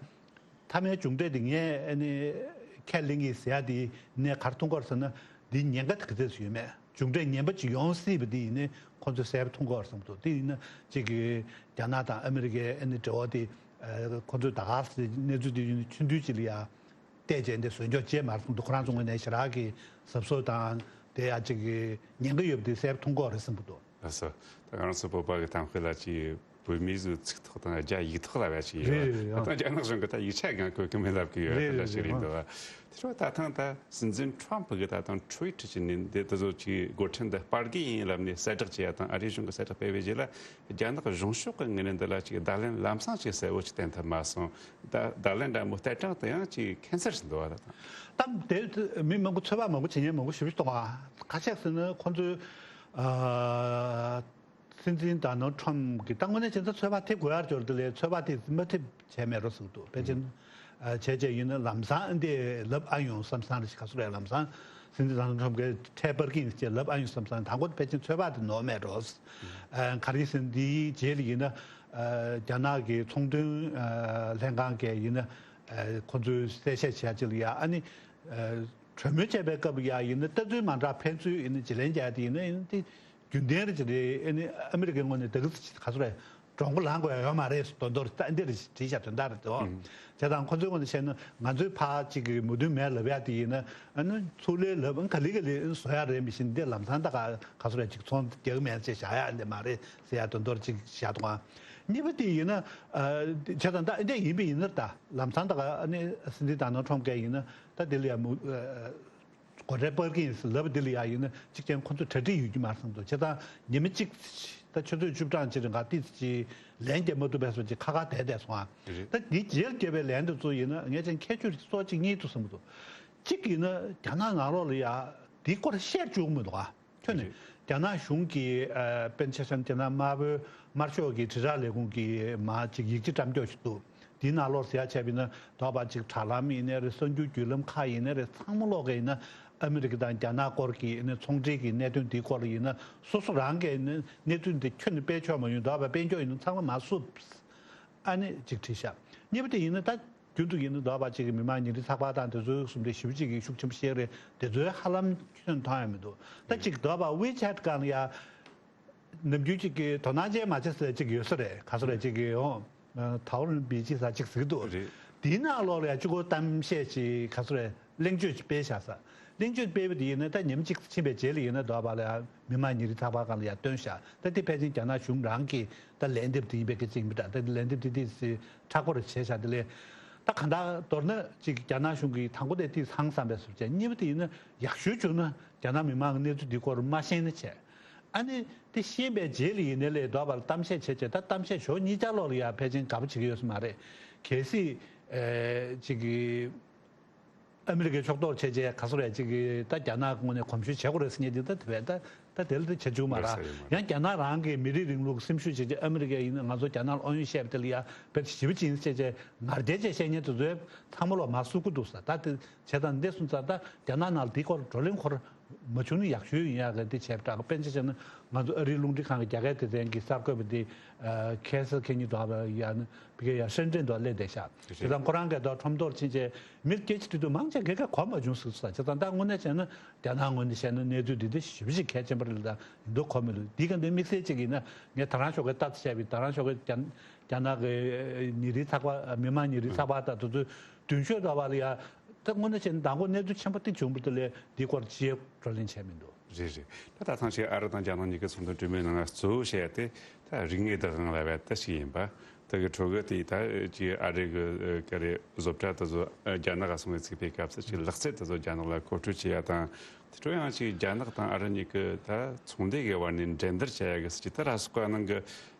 མཐའ་མའི་མཇུག་འབྲས་དེ་ངས་ཨ་ནི་ཁས་ལེན་གྱི་ཟེར་ཡ་དེ་ནས་ག་རེ་མཐོང་གི་ཡོད་རེད་ཟེར་ན། འདི་ཉེན་ཁ་དེ་ག་ཚོད་ཡོད་མེད། མཇུག་འབྲས་ངན་པ་ཅིག་ཡོང་སྲིད་པ་དེ་ཡིན་ནའི་ཁོ་ཚོས་གསལ་པོ་མཐོང་གི་ཡོད་རེད་བསམ་གྱི་འདུག་དེ་ཡིན་ན་ཅིག་གི་རྒྱ་ནག་དང་ཨ་མི་རི་ཀའི་ཨ་ནི་འབྲེལ་བ་དེ། ཨ་ཁོ་ཚོས་ད་ག་སེ་གནས་ཚུལ་དེ་ཡིན་ན་ཆུང་དུས་ཅིག་ལ་ཡ་བལྟས་བྱས་འདི་བཟོས་འཇོག་བྱས་མ་རེད་བསམ་གྱི་འདུག་ཁོ་རང་ཚོ་ངོས་ནས་ཞེ་དྲག་གི་གཟབ་གཟབ་དང་དེ་ཡ་ཅིག་གི་ཉེན་ཁ་ཡོད་པ་དེ་གསལ་པོ་མཐོང་གི་ཡོད་རེད་བསམ་གྱི་འདུག་ལགས་སོ། ད་ང་རང་ཚོ་བོད་པ་གི་གཏམ་དཔེ་ལ་ཅིག་བོད་མིའི་ཚིག་ཐོག་དང་རྒྱ་ཡིག་ཐོག་ལ་བས་ཅིག་ཡོད། རེད་རེད། ད་ལྟ་རྒྱ་ནག་གཞུང་གི་ད་ཡིག་ཆ་གང་བཀོད་ཀྱི་མེད་ལབ་ཀྱི་ཡོད། རེད་རེད། ཞིག་རེད་འདུག་དེ་རུ་ད་ཐེངས་ད་སྲིད་འཛིན་ཁྲོམ་ཕུ་གི་ད་ཐེངས་ཊུ་ཝིཊ་བྱས་ནས་འདི་ད་ཚོ་ཅིག་འགོ་ཁྲིད་འདི་སྤར་གི་ཡིན་ལབ་ནས་གསལ་བསྒྲགས་བྱས་ཡ་དང་། ཨ་རིའི་གཞུང་གི་གསལ་བསྒྲགས་སྤེལ་བའི་རྗེས་ལ། རྒྱ་ནག་གཞུང་ཕྱོགས་ཀྱི་ངོས་ནས་འདི་ལ་ཅིག་བརྡ་ལན་ལམ་སང་ཅིག་གསལ་བོ་ཅིག་བསྟན་ཐུབ་མ་སོང་། ད་བརྡ་ལན་འདྲ་མོ་སྟེར་གྲངས་དེ་ཡང་ཅིག་ཁེ་སང་ཞིག་འདུག་བ། ད་ད་དེ་མི་མང་པོ་ཚོད་དཔག་མང་པོ་བྱེད་མཁན་མང་པོ་ཞེ་པོ་ཅིག་འདུག་ག་ཁ་ཤས་ཟེར་ན་ཁོང་ཚོས་ཨ་སྲིད་འཛིན་ཌོ་ནལ་ཌི་ཊརམ་ཕི་གི་ད་དངོས་གནས་བྱས་ན་ཚོད་དཔག་ཐེབས་དགོས་ཡ་འབྱོར་དེ་ལས་ཚོད་དཔག་དེ་མ་ཐེབས་བྱས་མེད་འགྲོ་བསམ་གྱི་འདུག་ཕལ་ཆེར་ཨ་བྱས་བྱས་ཡིན་ན་ལམ་སང་འདི་ལབ་ཨ་ཡོང་བསམ་བསམ་རེ་ཞིག་ག་ཚོད་རེད། ལམ་སང་སྲིད་འཛིན་ཌོ་ནལ་ཌི་ཊརམ་ཕི་གིས་ཁྲལ་སྤར་གྱི་ཡིན་ཅེས་ལབ་ཨ་ཡོང་བསམ་བསམ། དང་པོ་ཕལ་ཆེར་ཚོད་དཔག་དེ་ནོར་མེད་འགྲོ། ཨ་ག་རེ་ཟེར་ན་འདིའི་རྗེས་ལ་ཡིན་ན། ཨ་རྒྱ་ནག་གི་ཚོང་དོན་ཨ་ལྷན་ཁང་གིས་ཡིན་ན། ཨ་ཁོ་ཚོའི་གསལ་བཤད་བྱས་ཅིག་ལ་ཡ། ཨ་ནི་ཨ་གྲོས་མོལ་བྱས་པའི་སྐབས་ལ་ཡ་ཡིན་ན། ལྟ་ཚུལ་མ་འདྲ་ཕན་ཚུན་ཡིན་ན་བརྗེ་ལེན་བྱས་ཏེ་ཡིན་ན། ཡིན་ན་དེ་རྒྱུན་ལྡན་རེད་ཅེས་རེད། ཨ་ནི་ཨ་མི་རི་ཀའི་ངོས་ནས་ད་ག་ཚོད་ག་ཚོད་རེད། གྲོང་པ་ལངས་དགོས་ཡ་ཡོད་མ་རེད། དོན་དག་རེད། ད་འདི་རེད་བྲིས་བཞག་དོན་དག་རེད་དོ། བྱས་ཙང་ཁོ་ཚོའི་ངོས་ནས་བཤད་ན། ང་ཚོའི་ཕར་ཅིག་གི་མོས་མཐུན་མེད་ལབ་ཡ་དེ་ཡིན་ན། ཨ་ནི་ཚུར་ལན་ལབ། ཨ་ག་ལེ་ག་ལེ་བཟོ་ཡ་རེད། མི་ཤེས། འདི་ལམ་སང་ད་ག་ག་ཚོད་རེད། ཅིག་ཚོང་རྒྱག་གི་མེད་ཅེས་བཞག་ཡ་འདི་མ་རེད་ཟེར་ཡ་དོན་དག་ཅིག་བཞག་འདུག་ག་གཉིས་པ་དེ་ཡིན་ན། ཨ་བྱས་ཙང་ད་འདི་ཡིན་པ་ཡིན་ན། ད་ལམ་སང་ད་ག་ཨ་ནི་སྲིད་འཛིན་ཌོ་ནལ་ཌི་ཊརམ་ཕི་གིས་ཡིན་ན་ད་འདི་ལ་ཡ་མོ་ཨ་སྒོ་ཁྲལ་སྤར་གྱི་ཡིན་ཟེར་ལབ་པ་འདི་ལ་ཡ་ཡིན་ན། གཅིག་ཀྱང་ཁོ་ཚོ་གྲ་སྒྲིག་ཡོད་ཀྱི་མ་རེད་བསམ་འདུག་བྱས་ཙང་ཉི་མ་གཅིག་ད་ཆུ་ཚོད་བཅུ་གྲངས་ཅིག་རིང་ག་ཏིས་ཅིག་ལན་རྒྱབ་མ་ཐུབ་པའི་བཟོ་ཅིག་ཁ་ཁ་བསྡད་བསྡད་སོང་ཨ། རེད། ད་འདི་རྗེས་ལ་རྒྱབ་པའི་ལན་དེ་ཚོ་ཡིན་ན་ངས་ཀྱང་ཁྱད་ཆོས་གཙོ་བོ་གཅིག་གཉིས་འདུག་བསམ་གྱི་འདུག་གཅིག་ཡིན་ན་རྒྱ་ནག་ནང་ལོགས་ལ་ཡ་འདིའི་སྐོར་བཤད་བཅུག་མི་འདུག་ཨ། ཁྱོད་ནི་རེད། རྒྱ་ནག་གཞུང་གིས་ཨ་དཔེར་ན་ཆ་བཞག་ན་རྒྱ་ནག་དམར་པོའི་དམར་ཤོག་གི་དྲིལ་བསྒྲགས་ལས་ཁུངས་ཀྱིས་མར་ཅིག་ཡིག་ཆ་བཀྲམ་ཀྱོག་ཞིག་འདུག་དེའི་ནང་ལོགས་ཟེར་ཡ་བྱས་པ་ཡིན་ན། དོགས་པ་ཅིག་དྲ་ལམ་ཡིན་ནའི་རེད། གསར་འགྱུར་བརྒྱུད་ལམ་ཁག་ཡིན་ནའི་རེད། ཚང་མ་ལོག་གི་ཡིན་ན་ཨ་མི་རི་ཀ་དང་རྒྱ་ནག་སྐོར་གྱི་ཨ་ནི་ཚོང་འབྲེལ་གྱི་གནད་དོན་འདིའི་སྐོར་ལ་ཡིན་ན། སོ་སོ་རང་གིས་ཨ་ནི་གནས་ཚུལ་འདི་ཁྱོན་ནས་སྤེལ་ཆོག་མ་ཡོང་། དོགས་པ་སྤེལ་ཆོག་ཡིན་ན་ཚང་མ་མར་བསུབ། ཨ་ནི་ཅིག་བྲིས་ཤག་གཉིས་པ་དེ་ཡིན་ན། ད་རྒྱུན་དུ་ཡིན་ན་དོགས་པ་ཅིག་གི་མི་མང་ཉིན་རེའི་ཚགས་པར་དང་དེ་ཚོའི་གསུང་དེ་ཞེ་པོ་ཅིག་གི་ཤུགས་ཆེན་པོ་བཤད་རེད། དེ་ཚོའི་ཧ་ལམ་ཁྱོན་མཐོང་ཡ་མི་འདུག་ད་ཅིག་དོགས་པ་ཝི་ཆེ་ཊི་སྒང་ལ་ཡ། ནམ་རྒྱུན་ཅིག་གི་དོ་སྣང་ཅན་མ་བྱེད་ཟེར་ཅིག་ཡོད་ས་རེད། ག་ཚོད་རེད། ཅིག་གི་འོ། ཐའོ་རན་པི་ཅི་ཟེར་ཅིག་ཟེར་གྱི་འདུག་རེད། དེའི་ནང་ལོགས་ལ་ཡ་གཅིག་པོ་གཏམ་བཤད་ཅིག་ག་ཚོད་རེད། གླེང་བརྗོད་ཅིག་སྤེལ་བཞག་ས། གླེང་བརྗོད་སྤེལ་བ་དེ་ཡིན་ན་ད་ཉིན་གཅིག་ཕྱིན་པའི་རྗེས་ལ་ཡིན་ན་དོགས་པ་ལ་ཡ་མི་མང་ཉིན་རེའི་ཚགས་པར་སྒང་ལ་ཡ་བཏོན་བཞག་ད་དེ་ཕལ་ཆེར་རྒྱ་ནག་གཞུང་རང་གི་ད་ལན་འདེབས་དེ་ཡིན་པའི་སྐད་ཆ་ཡིན་པ་འདྲ། ད་དེ་ལན་འདེབས་དེ་དེ་ཚོ་མཁྲེགས་པོ་རེ་བྱས་བཞག་དེ་ལས། ད་གང་ལྟར་མདོར་ན་ཅིག་རྒྱ་ནག་གཞུང་གིས་དང་པོ་དེ་དེ་ཧང་སངས་པའི་བཟོ་བྱས། གཉིས་པ་དེ་ཡིན་ན་ཡག་ཤོས་བྱུང་ན་རྒྱ་ནག་མི་མང་གི་གནས་ཚུལ་འདི་སྐོར་མ་ཤེས་ན་བྱས། ཨ་ནི་དེ་ཤེས་པའི་རྗེས་ལ་ཡིན་ནའི་ལས་དོགས་པ་ལ་གཏམ་བཤད་བྱས་བྱས། ད་གཏམ་བཤད་ཕྱོགས་གཉིས་ཆ་ལོགས་ལ་ཡ་ཕལ་ཆེར་དགའ་པོ་བྱེད་ཀྱི་ཡོད་ས་མ་རེད། གལ་སྲིད་ཨེ་ཅིག་གི་ཨ་མི་རི་ཀའི་ཕྱོགས་གཏོགས་བྱས་བྱས་ག་ཚོད་རེད། ཅིག་གི་ད་རྒྱ་ནག་ངོས་ནས་གོམས་ཞུ་བྱེད་དགོས་རེད་ཟེར་མཁན་དེ་ད་དེ་བས་ད་ད་དེ་ལ་དེ་བྱེད་བཅུག་མ་རེད། ཡང་རྒྱ་ནག་རང་གི་མི་རིགས་རིང་ལུགས་སེམས་ཤུགས་བྱས་བྱས་ཨ་མི་རི་ཀ་ཡིན་ན་ང་ཚོ་རྒྱ་ནག་ལ་དབང་ཡོད་བཤད་པ་དེ་ལ་ཡ་དཔེ་ཞེ་པོ་ཅིག་ཡིན་ཟེར་བྱས་ངར་བྱས་བཤད་མཁན་དེ་ཚོའི་ཚང་མ་ལོག་མར་བསུབ་ཀྱི་འདུག་ས། ད་དེ་བྱས་ཙང་འདི་སོང་ཙང་ད་རྒྱ་ནག་ནང་ལ་དེའི་སྐོར་བགྲོ་གླེང་འཁོར། མ་བྱུང་ན་ཡག་ཤོས་ཡིན་ཡག་གི་དེ་བྱས་པ་འདྲ། དཔེར་ན་ཆ་བཞག་ན་ང་ཚོ་ཨ་རིའི་རླུང་འཕྲིན་ཁང་གི་རྒྱ་སྐད་སྡེ་ཚན་གྱི་གསར་འགོད་པ་དེ་ཁེ་སར་ཁེ་ཉི་དོ་ཡ་ནི་ཕ་གི་ཡ་ཧྲེན་ཀྲེན་དུ་སླེབས་བསྡད་ཤག་དེ་དང་ཁོ་རང་གི་ད་ཁྲོམ་ཐོག་ཕྱིན་བྱས་མི་སྐད་ཆ་དྲིས་དུས་མང་ཆེ་གས་ག་གོ་མ་བྱུང་ཟེར་ས། བྱས་ཙང་ད་དངོས་གནས་བྱས་ན་རྒྱ་ནག་ངོས་ནས་བཤད་ན་གནས་ཚུལ་འདི་འདྲ་ཞེ་པོ་ཅིག་གལ་ཆེན་པོ་རེད། ད་འདི་གོ་མི་ལོ་འདི་ག་འདི་དམིགས་བསལ་ཅིག་ཡིན་ན་ངས་ད་རང་ཞོགས་ཀས་ལྟ་ཚུལ་བཤད་པའི་ད་རང་ཞོགས་ཀས་རྒྱ་རྒྱ་ནག་གི་ཉིན་རེའི་ཚགས་པར་མི་མང་ཉིན་རེའི་ཚགས་པར་དང་དེ་ཚོའི་མདུན་ཤོག་འདྲ་བ་ལ་ཡ། ད་དངོས་གནས་བྱས་ན་མདང་དགོང་གནས་ཚུལ་ཆེན་པོ་དེ་བྱུང་བ་དེ་ལས་འདི་སྐོར་ཅི་ཡང་བགྲོ་གླེང་བྱས་མི་འདུག་རེད་རེད། ད་ད་ཐེངས་ཤིག་ཨ་རི་དང་རྒྱ་ནག་གཉིས་ཀྱི་ཚོགས་འདུ་གྲོས་མོལ་ནང་གཙོ་བོ་བཤད་དེ་ད་རིག་གནས་བདག་དབང་ལབ་པ་ད་ཞིག་ཡིན་པ། ད་གི་ཁྲོ་གི་དེ་ད་ཅི་ཨ་རི་གི་ཀ་རེ་བཟོ་གྲྭ་དེ་ཚོ་རྒྱ་ནག་ག་སོང་བའི་ཚིག་པའི་སྐབས་སུ་ཅི་ལག་རྩལ་དེ་ཚོ་རྒྱ་ནག་ལ་མཁོ་སྤྲོད་བྱེད་ཡ་དང་། དེ་འཕྲོ་ཡང་ཅི་རྒྱ་ནག་དང་ཨ་རི་གཉིས་ཀྱི་ད་ཚོང་སྡེ་གི་བར་ནས་འགྲན་བསྡུར་བྱ་ཡ་གི་སྲིད་ཇུས་ད་ར་སུ་ཀ་ནང་གི་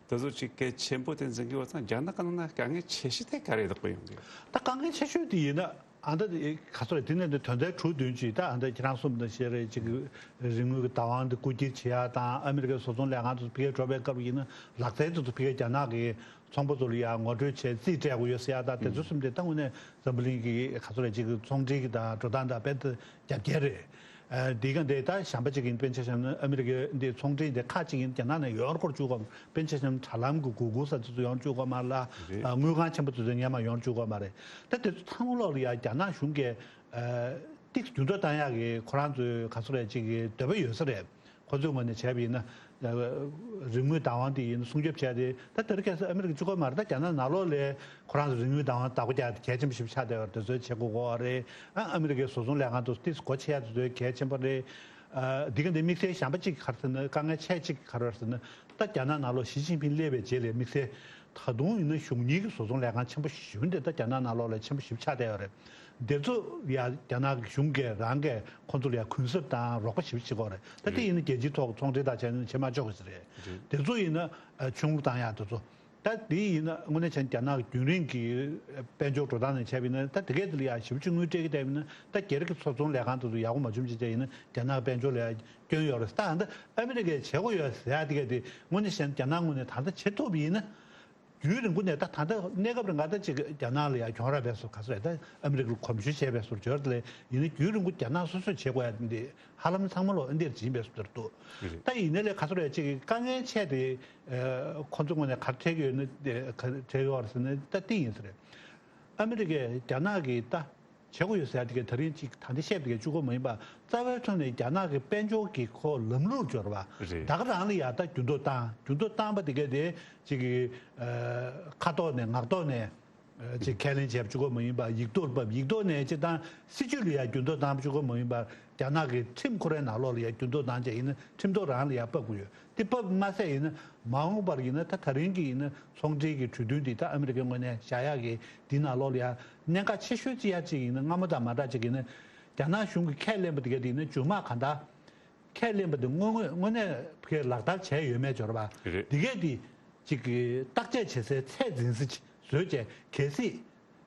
དེ་ཚོ་ཅི་གལ་ཆེན་པོ་དེ་འཛིན་གི་ཡོད་ཙང་རྒྱ་ནག་གི་ནང་ན་དཀའ་ངལ་ཆེ་ཤོས་དེ་ག་རེ་འདུག་གི་ཡོང་གི། ད་དཀའ་ངལ་ཆེ་ཤོས་དེ་ཡིན་ན། ཨ་ད་ག་ཚོད་རེད། དེ་ནས་འདི་དོན་ཚན་དྲུག་བདུན་ཅིག་ད་ཨ་ད་ཁྱེད་རང་གསུངས་པ་ནང་བཞིན་རེད། ཅིག་རིག་དངོས་ཀྱི་བདག་དབང་དེ་རྐུ་འཁྱེར་བྱེད་ཡ་དང་ཨ་མི་རི་ཀའི་བཟོ་ཚོང་ལས་ཁང་དུ་ཕ་གིར་འགྲོ་བའི་སྐབས་ཡིན་ན་ལག་རྩལ་དེ་ཚོ་ཕ་གིར་རྒྱ་ནག་གི་ཚོང་པ་ཚོ་ལ་ཡ་ངོ་སྤྲོད་བྱས་རྩིས་སྤྲད་དགོས་ཡོད་ཟེར་ཡ་ད་དེ་ཚོ་གསུམ་དེ་ད་དངོས་གནས་འཛམ་བུ་གླིང་གི་ག་ཚོད་རེད། ཅིག་ཚོང་འབྲེལ་གྱི་དང་འགྲོ་སྟངས་དང་རྦད་དེ་རྒྱབ་འགལ་རེད། ཨ་འདི་ག་འདི་ད་གཞན་པ་ཅིག་ཡིན། དཔེར་ན་ཆ་བཞག་ན་ཨ་མི་རི་ཀའི་འདི་ཚོང་འབྲེལ་འདི་ཁག་ཅིག་ཡིན། རྒྱ་ནག་ནས་ཡོང་དགོས་བཅུག་གོ། དཔེར་ན་ཆ་བཞག་ན་དྲ་ལམ་གྱི་གུ་གུལ་ཟེར་ཚོ་ཚོ་ཡོང་བཅུག་གོ་མ་རེད་ལ། རེད། ཨ་དངུལ་ཁང་ཆེན་པོ་ཚོ་ཚོ་སྔོན་མ་ཡོང་བཅུག་གོ་མ་རེད། ད་དེ་ཚོ་ཚང་མ་ལོག་ལ་ཡ་རྒྱ་ནག་གཞུང་གིས་ཨ་ཏིག་འགྱུར་ལྡོག་བཏང་ཡག་གི་ཁོ་རང་ཚོའི་ག་ཚོད་རེད་ཅིག་གི་འདོད་པ་ཡོད་ས་རེད། ཁོ་ཚོའི་ངོས་ནས་བྱས་པ་ཡིན་ན། ཨ་རིག་དངོས་བདག་དབང་དེ་ཡིན་ན་སྲུང་སྐྱོབ་བྱས་ཏེ་ད་དེ་རིང་ཁ་སང་ཨ་མི་རི་ཀ་གཅིག་པོ་མ་རེད། ད་རྒྱ་ནག་ནང་ལོགས་ལ་ཁོ་རང་ཚོ་རིག་དངོས་བདག་དབང་བདག་པོ་རྒྱག་གལ་ཆེན་པོ་ཞིག་ཆགས་བསྡད་པ་རེད། དེ་ཚོའི་བྱེད་སྒོ་དགོས་པ་རེད། ཨ་ཨ་མི་རི་ཀའི་བཟོ་ཚོང་ལས་ཁང་དུ་ཏིས་སྒོ་ཕྱེ་ཡ་དེ་ཚོའི་གལ་ཆེན་པོ་རེད། ཨ་འདི་ག་འདི་དམིགས་བསལ་གཞན་པ་གཅིག་ག་རེ་ཟེར་ན་དཀའ་ངལ་ཆེ་གཅིག་ག་རེ་ཟེར་ན་ད་རྒྱ་ནག་ནང་ལོགས་ཞི་ཅིན་ཕིང་སླེབས་པའི་རྗེས་ལ་དམིགས་བསལ་ད་དུང་ཡིན་ན་གཞུང་གཉེར་གྱི་བཟོ་ཚོང་ལས་ཁང་ཆེན་པོ་ཞེ་པོ་འདི་ད་རྒྱ་ནག་ནང་ལོགས་ལ་ཆེན་པོ་ཞེ་པོ་ཆགས་བསྡད་ཡོད་རེད། འདི་ཚོ་ཡ་རྒྱ་ནག་གི་གཞུང་གིས་རང་གིས་ཁོང་ཚོ་ལ་ཡ་གུན་གསབ་དང་རོགས་པ་ཞེ་པོ་བྱེད་ཀྱི་ཡོད་རེད། ད་དེ་ཡིན་ན་རྒྱལ་སྤྱིའི་ཐོག་ཚོང་འབྲེལ་དང་བྱས་ན་བྱེད་མ་ཆོག་གི་རེད། དེ་ཚོ་ཡིན་ན་ཨ་ཆུང་རུ་བཏང་ཡག་དེ་ཚོ། ད་དེ་ཡིན་ན་དངོས་གནས་བྱས་ན་རྒྱ་ནག་གི་རྒྱུན་རིང་གི་དཔལ་འབྱོར་འགྲོ་སྟངས་ནས་བྱས་པ་ཡིན་ན་ད་དེ་གས་དེ་ལ་ཡ་ཞེ་པོ་ཅིག་དངུལ་སྤྲད་ཀྱི་བསྡད་པ་ཡིན་ན་ད་སྒེར་གྱི་བཟོ་ཚོང་ལས་ཁང་དེ་ཚོ་ཡག་པོ་མ་བྱུང་བྱས་བྱས་ཡིན་ན་རྒྱ་ནག་དཔལ་འབྱོར་ལ་ཡ་སྐྱོན་ཡོད་རེད། ད་ད་ཨ་མི་རི་ཀས་བྱེད་དགོས་ཡོད་ཟེར་ཡ་དེ་གས་དེ་དངོས་གནས་བྱས་ན་རྒྱ་ནག་ངོས་ནས་ད་ལྟ་བྱེད་ཐུབ་པ་ཡིན་ན། རྒྱུན་རིང་པོ་ནས་ད་ད་ལྟ་གནས་སྐབས་རིང་ག་ད་ཅིག་རྒྱ་ནག་ལ་ཡང་གྱོང་རག་བས་སོ་ག་ཚོད་ད་ཨ་མི་རི་ཀར་གོམས་ཞུ་བྱས་པས་སོ་འབྱོར་ལས་ཡིན་ན་རྒྱུན་རིང་པོ་རྒྱ་ནག་སོ་སོས་བྱེད་དགོས་ཡ་འདི་ཧ་ལམ་ཚང་མ་ལོ་ཨ་འདིར་བྱིན་པས་སོ་འདིར་འདུག་ད་ཡིན་ན་ལས་ག་ཚོད་རེད་ཅིག་དཀའ་ངལ་ཆེ་དེ་ཁོ་ཚོ་ངོས་ནས་ག་འཕྲད་ཀྱི་ཡོད་ན་ག་འཕྲད་ཀྱི་ཡོད་རེད་ཟེར་ན་ད་འདི་ཡིན་ས་རེད། ཨ་མི་རི་ཀས་རྒྱ་ནག་གི་ད། བྱེད་དགོས་ཡོད་ཟེར་ཡ་དེ་གའི་ད་རིང་ཅིག་ད་ལྟ་བཤད་པ་དེ་གའི་གཅིག་པོ་མ་ཡིན་པ་རྩ་བའི་ཐོག་ནས་རྒྱ་ནག་གི་དཔལ་འབྱོར་གྱི་ཁོ་ལམ་ལུགས་སྦྱོར་བ་རེད། ད་ག་རང་ལ་ཡ་ད་འགྱུར་ལྡོག་བཏང་འགྱུར་ལྡོག་བཏང་པ་དེ་གའི་དེ་ཅིག་གི་ཁ་ཐོག་ནས་ངག་ཐོག་ནས་ཅིག་ཁས་ལེན་བྱས་པ་གཅིག་པོ་མ་ཡིན་པ་ཡིག་ཐོག་ལ་ཕབ་ཡིག་ཐོག་ནས་ཅིག་དང་སྲིད་ཇུས་ལ་ཡ་འགྱུར་ལྡོག་བཏང་པ་གཅིག་པོ་མ་ཡིན་པ་རྒྱ་ནག་གི་ཁྲིམས་ཁོ་རའི་ནང་ལོགས་ལ་ཡ་འགྱུར་ལྡོག་བཏང་བྱས་ཡིན་ན་ཁྲིམས་ཐོག་རང་ལ་ཡ་ཕབ་དགོས་ཡོད། དེ་བབས་མ་ཟད་ཡིན་ན་མ་འོངས་པར་ཡིན་ན་ད་ད་རིང་གི་ཡིན་ན་ཚོང་འབྲེལ་གྱི་གྲོས་མཐུན་འདི་ད་ཨ་མི་རི་ཀའི་ངོས་ནས་བཞག་ཡག་གི་འདི་ནང་ལོགས་ལ་ཡང་གནད་འགག་ཆེ་ཤོས་ཅི་ཡ་ཅིག་ཡིན་ན་སྔ་མོ་དང་མ་འདྲ་ཅིག་ཡིན་ན་རྒྱ་ནག་གཞུང་གིས་ཁས་ལེན་པ་དེ་ག་དེ་ཡིན་ན་རྗེས་མ་གང་ལྟར་ཁས་ལེན་པ་དེ་དངོས་དངོས་དངོས་གནས་ཕ་གིར་ལག་བསྟར་བྱས་ཡོད་མེད་འབྱོར་བ་རེད། དེ་གས་དེ་ཅིག་གི་བརྟག་དཔྱད་བྱེད་སའི་ཚད་འཛིན་ས་ཅིག་བཟོས་བྱས་གལ་སྲིད།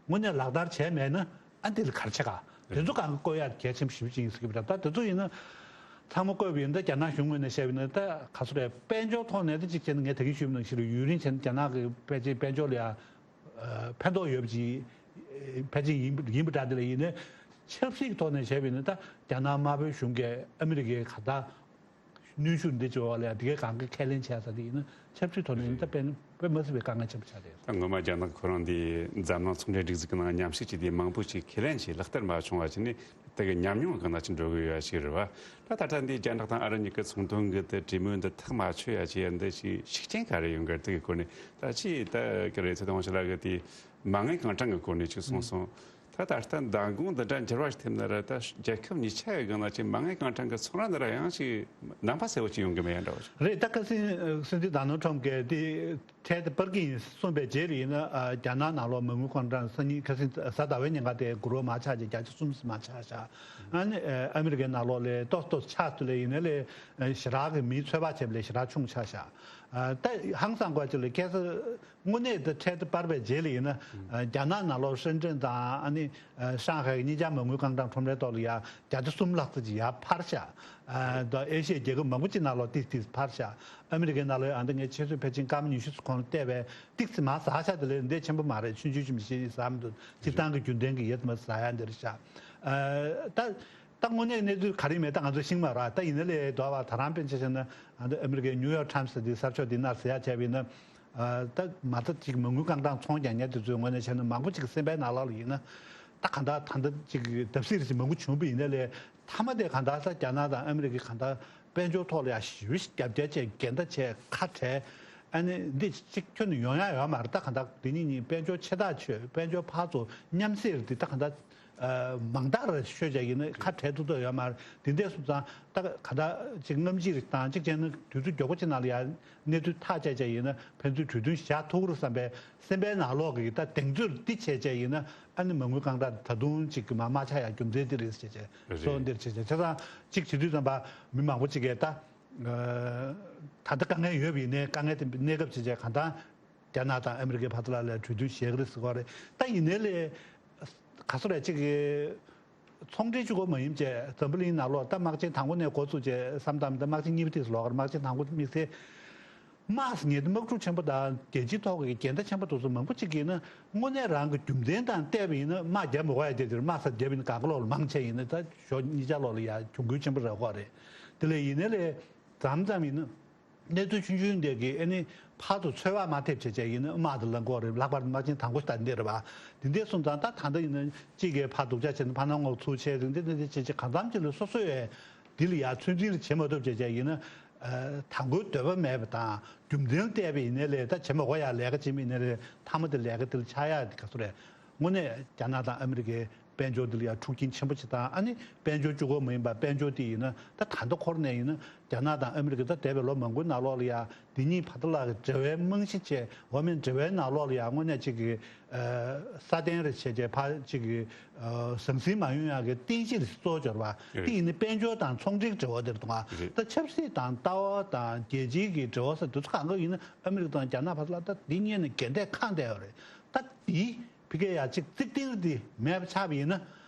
དངོས་གནས་ལག་བསྟར་བྱས་མེད་ན་ཨ་འདི་ལ་ག་རེ་བྱེད་ག་དེ་ཚོ་གང་ག་བཀོད་ཡག་གལ་ཆེན་པོ་ཞེ་པོ་ཅིག་ཡིན་ཟེར་གྱི་ཡོད་པ་འདྲ། ད་དེ་ཚོ་ཡིན་ན་ཚང་མ་བཀོད་པ་ཡིན་ན་ད་རྒྱ་ནག་གཞུང་ངོས་ནས་བཤད་པ་ཡིན་ན་ད་ག་ཚོད་རེད། དཔལ་འབྱོར་ཐོག་ནས་ད་ཅིག་བྱས་ན་ངས་ད་གིན་ཞུས་པ་ནང་བཞིན་རེད། ཡུན་རིང་བྱས་ན་རྒྱ་ནག་གི་ཕལ་ཆེར་དཔལ་འབྱོར་ལ་ཡང་ཕན་ཐོགས་ཡོད་པ་ཅིག་ཕལ་ཆེར་ཡིན་ཡིན་པ་འདྲ། དེ་ལ་ཡིན་ན་ཆབ་སྲིད་ཐོག་ནས་བྱས་པ་ཡིན་ན་ད་རྒྱ་ནག་དམར་པོའི་གཞུང་གིས་ཨ་མི་རི་ཀའི་ག་ད། གནོན་ཤུགས་འདི་བྱེད་པ་ལ་ཡང་དེ་གའི་གང་གི་ཁས་ལེན་བྱས་ས་དེ་ཡིན་ན་ཆབ་སྲིད་ཐོག་ནས་ཡིན་ན་དཔེ་དཔེ་མ་སྲིད་པའི་དཀའ་ངལ་ཆེན་པོ་ཆགས་རེད། ད་སྔོན་མ་རྒྱ་ནག་ཁོ་རང་དེ་འཛམ་གླིང་ཚོང་འབྲེལ་སྒྲིག་འཛུགས་ཀྱི་ནང་མཉམ་ཞུགས་བྱས་ཏེ་མང་པོ་ཞིག་ཁས་ལེན་བྱས་ལག་བསྟར་མ་བྱུང་བ་བྱས་ནས་དེ་གི་ཉམས་མྱོང་གི་ནང་ཅིག་འགྲོ་གི་ཡོད་ཞིག་རེད་བ། ད་ད་ལྟ་འདི་རྒྱ་ནག་དང་ཨ་རི་གཉིས་ཀྱི་ཚོང་དོན་གི་དེ་གྲོས་མོལ་འདི་ཐག་མ་ཆོད་ཡ་བྱས་ཡ་འདི་ཞིག་ཤུགས་རྐྱེན་ག་རེ་ཡོང་གི་རེད། དེ་གི་སྐོར་ནས་ད་ཅི་ད་ག་རེ་ཚེ་དང་ཞིག་ལ་གི་དེ་མ་དངུལ་གང་དྲག་གི་སྐོར་ནས་ཅིག་གསུངས་སོང་། ད་ད་ལྟ་མདང་དགོང་འདི་འདྲ་འགྱུར་བ་ཞིག་ཐེབས་ན་ར་ད་རྒྱལ་ཁབ་གཉིས་ཆ་ཡི་སྒང་ལ་ཅིག་མ་དངུལ་གང་དྲག་གི་ཚོང་ར་འདི་ར་ཡང་ཅིག་ནང་པ་གསལ་བོ་ཅིག་ཡོང་གི་མེད་ཡ་འདྲ་བོ་ཅིག་རེད། ད་ཁ་སང་སྲིད་འཛིན་ཌོ་ནལ་ཊམ་གིས་དེ་འཕྲལ་དུ་སྤར་གི་ཡིན་གསུངས་པའི་རྗེས་ལ་ཡིན་ན་རྒྱ་ནག་ནང་ལོགས་མ་དངུལ་གང་དྲག་སང་ཉིན་ཁ་སང་གཟའ་ཟླ་བའི་ཉིན་ཀ་དེ་གུ་རོ་མ་ཆག་ཅིག་བརྒྱ་ཆ་གསུམ་མ་ཆག་ཤག་ཨ་ནི་ཨ་མི་རི་ཀའི་ནང་ལོགས་ལ་ཏོག་ཏོག་ཆག་ཏུ་ལ་ཡིན་ན་ལས་ཞེ་དྲག་གི་མིའི་ཚོད་དཔག་བྱས་པ་ལས་ཞེ་དྲག་ཆུང་ཆག་ཤག་ད་ཧང་སང་དགོས་ཅིག་ལ་ཁ་སང་། དངོས་གནས་དེ་འཕྲལ་དུ་སྤར་བའི་རྗེས་ལ་ཡིན་ན། རྒྱ་ནག་ནང་ལོགས་ཧྲེན་ཀྲེན་དང་ཨ་ནི་ཧྲང་ཧའེ་གཉིས་ཆ་མ་དངུལ་གང་དྲག་ཁྲོམ་རའི་ཐོག་ལ་ཡ་བརྒྱ་ཆ་གསུམ་ལྷག་ཙམ་ཅིག་ཡར་འཕར་ཤག་ཨ་ཨེ་ཤི་ཡའི་རྒྱལ་ཁབ་མང་པོ་ཅིག་ནང་ལོགས་ཏིག་ཏིག་འཕར་ཤག་ཨ་མི་རི་ཀའི་ནང་ལོགས་ཡང་ད་ངས་ཆུ་ཚོད་ཕལ་ཆེར་སྐར་མ་ཉི་ཤུ་ཙམ་གོང་ལ་བལྟས་པས་ཏིག་ཙམ་མར་ཟག་ཤག་དེ་ལས་འདི་ཆེན་པོ་མ་རེད། ཆུང་ཆུང་ཆུང་ཆུང་ཟག་མི་འདུག་སྤྱིར་བཏང་གི་རྒྱུན་ལྡན་གྱི་ཡོད་མ་ཟག་ཡ་འདི་རེད་ཤག་ཨ་ད། ད་དངོས་གནས་གནས་ཚུལ་ག་རེ་མེད་ད་ང་ཚོས་ཤེས་མ་རེད། ད་ཡིན་ན་ལས་དོ་བ་ད་རང་དཔེ་ཆ་བཞག་ན་ཨ་ནི་ཨ་མི་རི་ཀའི་ནིའུ་ཡོག་ཊའིམ་སི་དེ་གསར་ཤོག་དེ་ནར་ཟེར་ཡག་བྱས་པ་ཡིན་ན། ཨ་ད་མ་རྩ་གཅིག་མ་དངུལ་རྐང་གྲངས་ཚོང་རྒྱག་མཁན་དེ་ཚོའི་ངོས་ནས་བྱས་ན་མང་པོ་ཅིག་གི་སེམས་པའི་ནང་ལོགས་ལ་ཡིན་ན། ད་གང་ལྟར་ད་ལྟ་ཅིག་བརྡབ་གསིག་རེ་ཞིག་མང་པོ་བྱུང་བ་ཡིན་ན་ལས་མཐའ་མ་དེ་གང་ལྟར་ས་རྒྱ་ནག་དང་ཨ་མི་རི་ཀའི་གང་ལྟར་དཔལ་འབྱོར་ཐོག་ལ་ཡང་ཞེ་པོ་ཞིག་རྒྱབ་སྐྱོར་བྱས་འགལ་ཟླ་བྱས་ཁ་བྲལ། ཨ་ནི་འདི་གཅིག་ཁྱོན་ནས་ཡོང་ཡག་ཡོད་མ་རེད། ད་གང་ལྟར་འདི་གཉིས་གཉིས་དཔལ་འབྱོར་ཆེ་ཐག་ཆོད་དཔལ་འབྱོར་ཕར་ཚུར་མཉམ་བསྲེས་རེད། འདི་ད་གང་ལྟར་ཨ་མང་དག་རེ་ཤོད་བྱས་ཡིན་ན་ཁ་བྲལ་ཐུབ་ཐུབ་ཡོད་མ་རེད། འདི་འདྲ་སོང་ཙང་ད་ག་ད་ཅིག་སྔ་ཕྱི་རེ་དང་གཅིག་བྱས་ན་དུས་ཚོད་མགྱོགས་པོ་ཅིག་ནང་ལ་ཡ་གནས་ཚུལ་ཐག་བཅད་བྱས་ཡིན་ན་ཕན་ཚུན་གྲོས་མཐུན་བཞག་ཐུབ་ཀྱི་རེད་བསམ་པའི་སེམས་པའི་ནང་ལོགས་ཀྱི་ད་གདེང་ཚོད་འདི་བྱས་བྱས་ཡིན་ན་ཨ་ནི་མ་དངུལ་རྐང་གྲངས་ད་དུང་ཅིག་གི་མ་མ་ཆག་ཡ་རྒྱུ་མཚན་འདི་རེད་ཟེར་བྱས་རེད། སོ་འདིར་བྱས་བྱས་བྱས་ཙང་གཅིག་བྱེད་དུས་ཙམ་པ་མི་མང་པོ་ཅིག་གིས་ད་ད་ལྟ་དཀའ་ངལ་ཡོད་པ་ཡིན་ནའི་དཀའ་ངལ་དེ་གནས་སྐབས་བྱས་བྱས་གང་ལྟར། རྒྱ་ནག་དང་ཨ་མི་རི་ཀའི་བར་དུ་ལ་ལས་གྲོས་མཐུན་བཞེས་ཀྱི་རེད་ཟེར་གྱི་རེད། ད་ཡིན་ནའི་ལས་ག་ཚོད་རེད་ཅིག་གི་ཚོང་འབྲེལ་གཅིག་པོ་མ་ཡིན་བྱས་འཛམ་བུ་གླིང་ནང་ལོགས་ད་དམག་ཆེན་དང་པོ་ནས་འགོ་བཙུགས་བྱས་བསམ་བཏང་ད་དམག་ཆེན་གཉིས་པ་དེ་ལོག་གར་དམག་ཆེན་དང་པོ་དམིགས་བསལ་དམག་ཟེར་མཁན་དེ་དམག་འཁྲུག་ཆེན་པོ་དང་རྒྱལ་སྤྱིའི་ཐོག་གི་འགལ་ཟླ་ཆེན་པོ་དེ་ཚོ་མང་པོ་ཅིག་གིས་ན་དངོས་གནས་རང་གི་རྒྱུ་མཚན་དང་བལྟས་པ་ཡིན་ན་དམག་རྒྱབ་མི་དགོས་ཡ་དེ་དེར་དམག་ས་རྒྱབ་ཡིན་ན་གང་ག་ལོག་ལ་མང་ཆེ་ཡིན་ན་ད་ཞོ་གཉིས་ཆ་ལོག་ལ་ཡ་གྱོང་གུན་ཆེན་པོ་རག་གི་རེད། དེ་ལས་ཡིན་ནའི་ལས་མཚམས་མཚམས་ཡིན་ན། གནས་ཚུལ་ཆུང་ཆུང་འདི་གི་ཨ་ནི་ཕར་དུ་ཚོད་དཔག་མ་ཐེབས་བྱས་བྱས་ཡིན་ན་དམག་དེ་ལངས་ཀྱི་ཡོད་རེད། ལྷག་པར་དུ་དམག་ཆེན་དང་པོ་ཞིག་ད་འདི་རེད་པ། འདི་འདྲ་སོང་ཙང་ད་ད་ལྟ་ཡིན་ན་གཅིག་གིས་ཕར་སྡུག་ཅག་བྱས་ནས་ཕར་ནང་ངོ་ཚུར་བྱས་རེད། འདི་འདི་འདི་བྱས་བྱས་གང་འཚམ་ཅིག་ལ་སོ་སོས་འདི་ལ་ཡ་ཚོད་འཛིན་ལ་བྱེད་མ་ཐུབ་བྱས་བྱས་ཡིན་ན། ཨ་དང་པོའི་འདོད་པ་མེད་པ་དང་རྒྱུ་མཚན་བལྟས་པ་ཡིན་ནའི་ལས་ད་བྱེད་མ་དགོས་ཡ་ལས་ཀ་བྱེད་མི་ཡིན་ནའི་ལས་མཐའ་མ་དེ་ལས་ཀ་དེ་ལ་ཆགས་ཡ་དེ་ག་ཚོད་རེད། དངོས་གནས་རྒྱ་ནག་དང་ཨ་མི་རི་ཀའི་དཔལ་འབྱོར་འདི་ལ་ཡང་འཁྲུག་རྐྱེན་ཆེན་པོ་ཅིག་དང་ཨ་ནི་དཔལ་འབྱོར་གཅིག་པོ་མ་ཡིན་པར་དཔལ་འབྱོར་དེ་ཡིན་ན་ད་ད་ལྟ་འཁོར་ནས་ཡིན་ན་རྒྱ་ནག་དང་ཨ་མི་རི་ཀ་ད་འདས་པའི་ལོ་མང་པོའི་ནང་ལོགས་ལ་ཡང་འདི་གཉིས་བར་དུ་ལ་གི་འབྲེལ་བའི་རྨང་གཞི་བྱས་འོ་མིན་འབྲེལ་བའི་ནང་ལོགས་ལ་ཡང་དངོས་གནས་ཅིག་གི་ཨ་སྲ་བརྟན་རེ་བྱས་བྱས་ཕར་ཅིག་གི་ཨ་ཟང་ཟིང་མ་ཡོང་ཡག་གི་རྟེན་གཞི་རེ་གཙོ་བོ་འབྱོར་བ་དེ་ཡིན་ན་དཔལ་འབྱོར་དང་ཚོང་འབྲེལ་འབྲེལ་བ་དེར་གཏོང་བ་ད་ཆབ་སྲིད་དང་ལྟ་བ་དང་རྒྱལ་སྤྱིའི་གི་འབྲེལ་བ་ས་དེ་ཚོ་གང་ག་ཡིན་ན་ཨ་མི་རི་ཀ་དང་རྒྱ་ནག་བར་དུ་ལ་ད་འདི་གཉིས་ནས་འགལ་ཟླས་ཁེངས་བསྡད་ཡོད་རེད། ད་འདི། ཕ་གིར་ཡ་གཅིག་རྩིག་གཏིང་འདི་མེད་པ་ཆགས་པ་ཡིན་ན།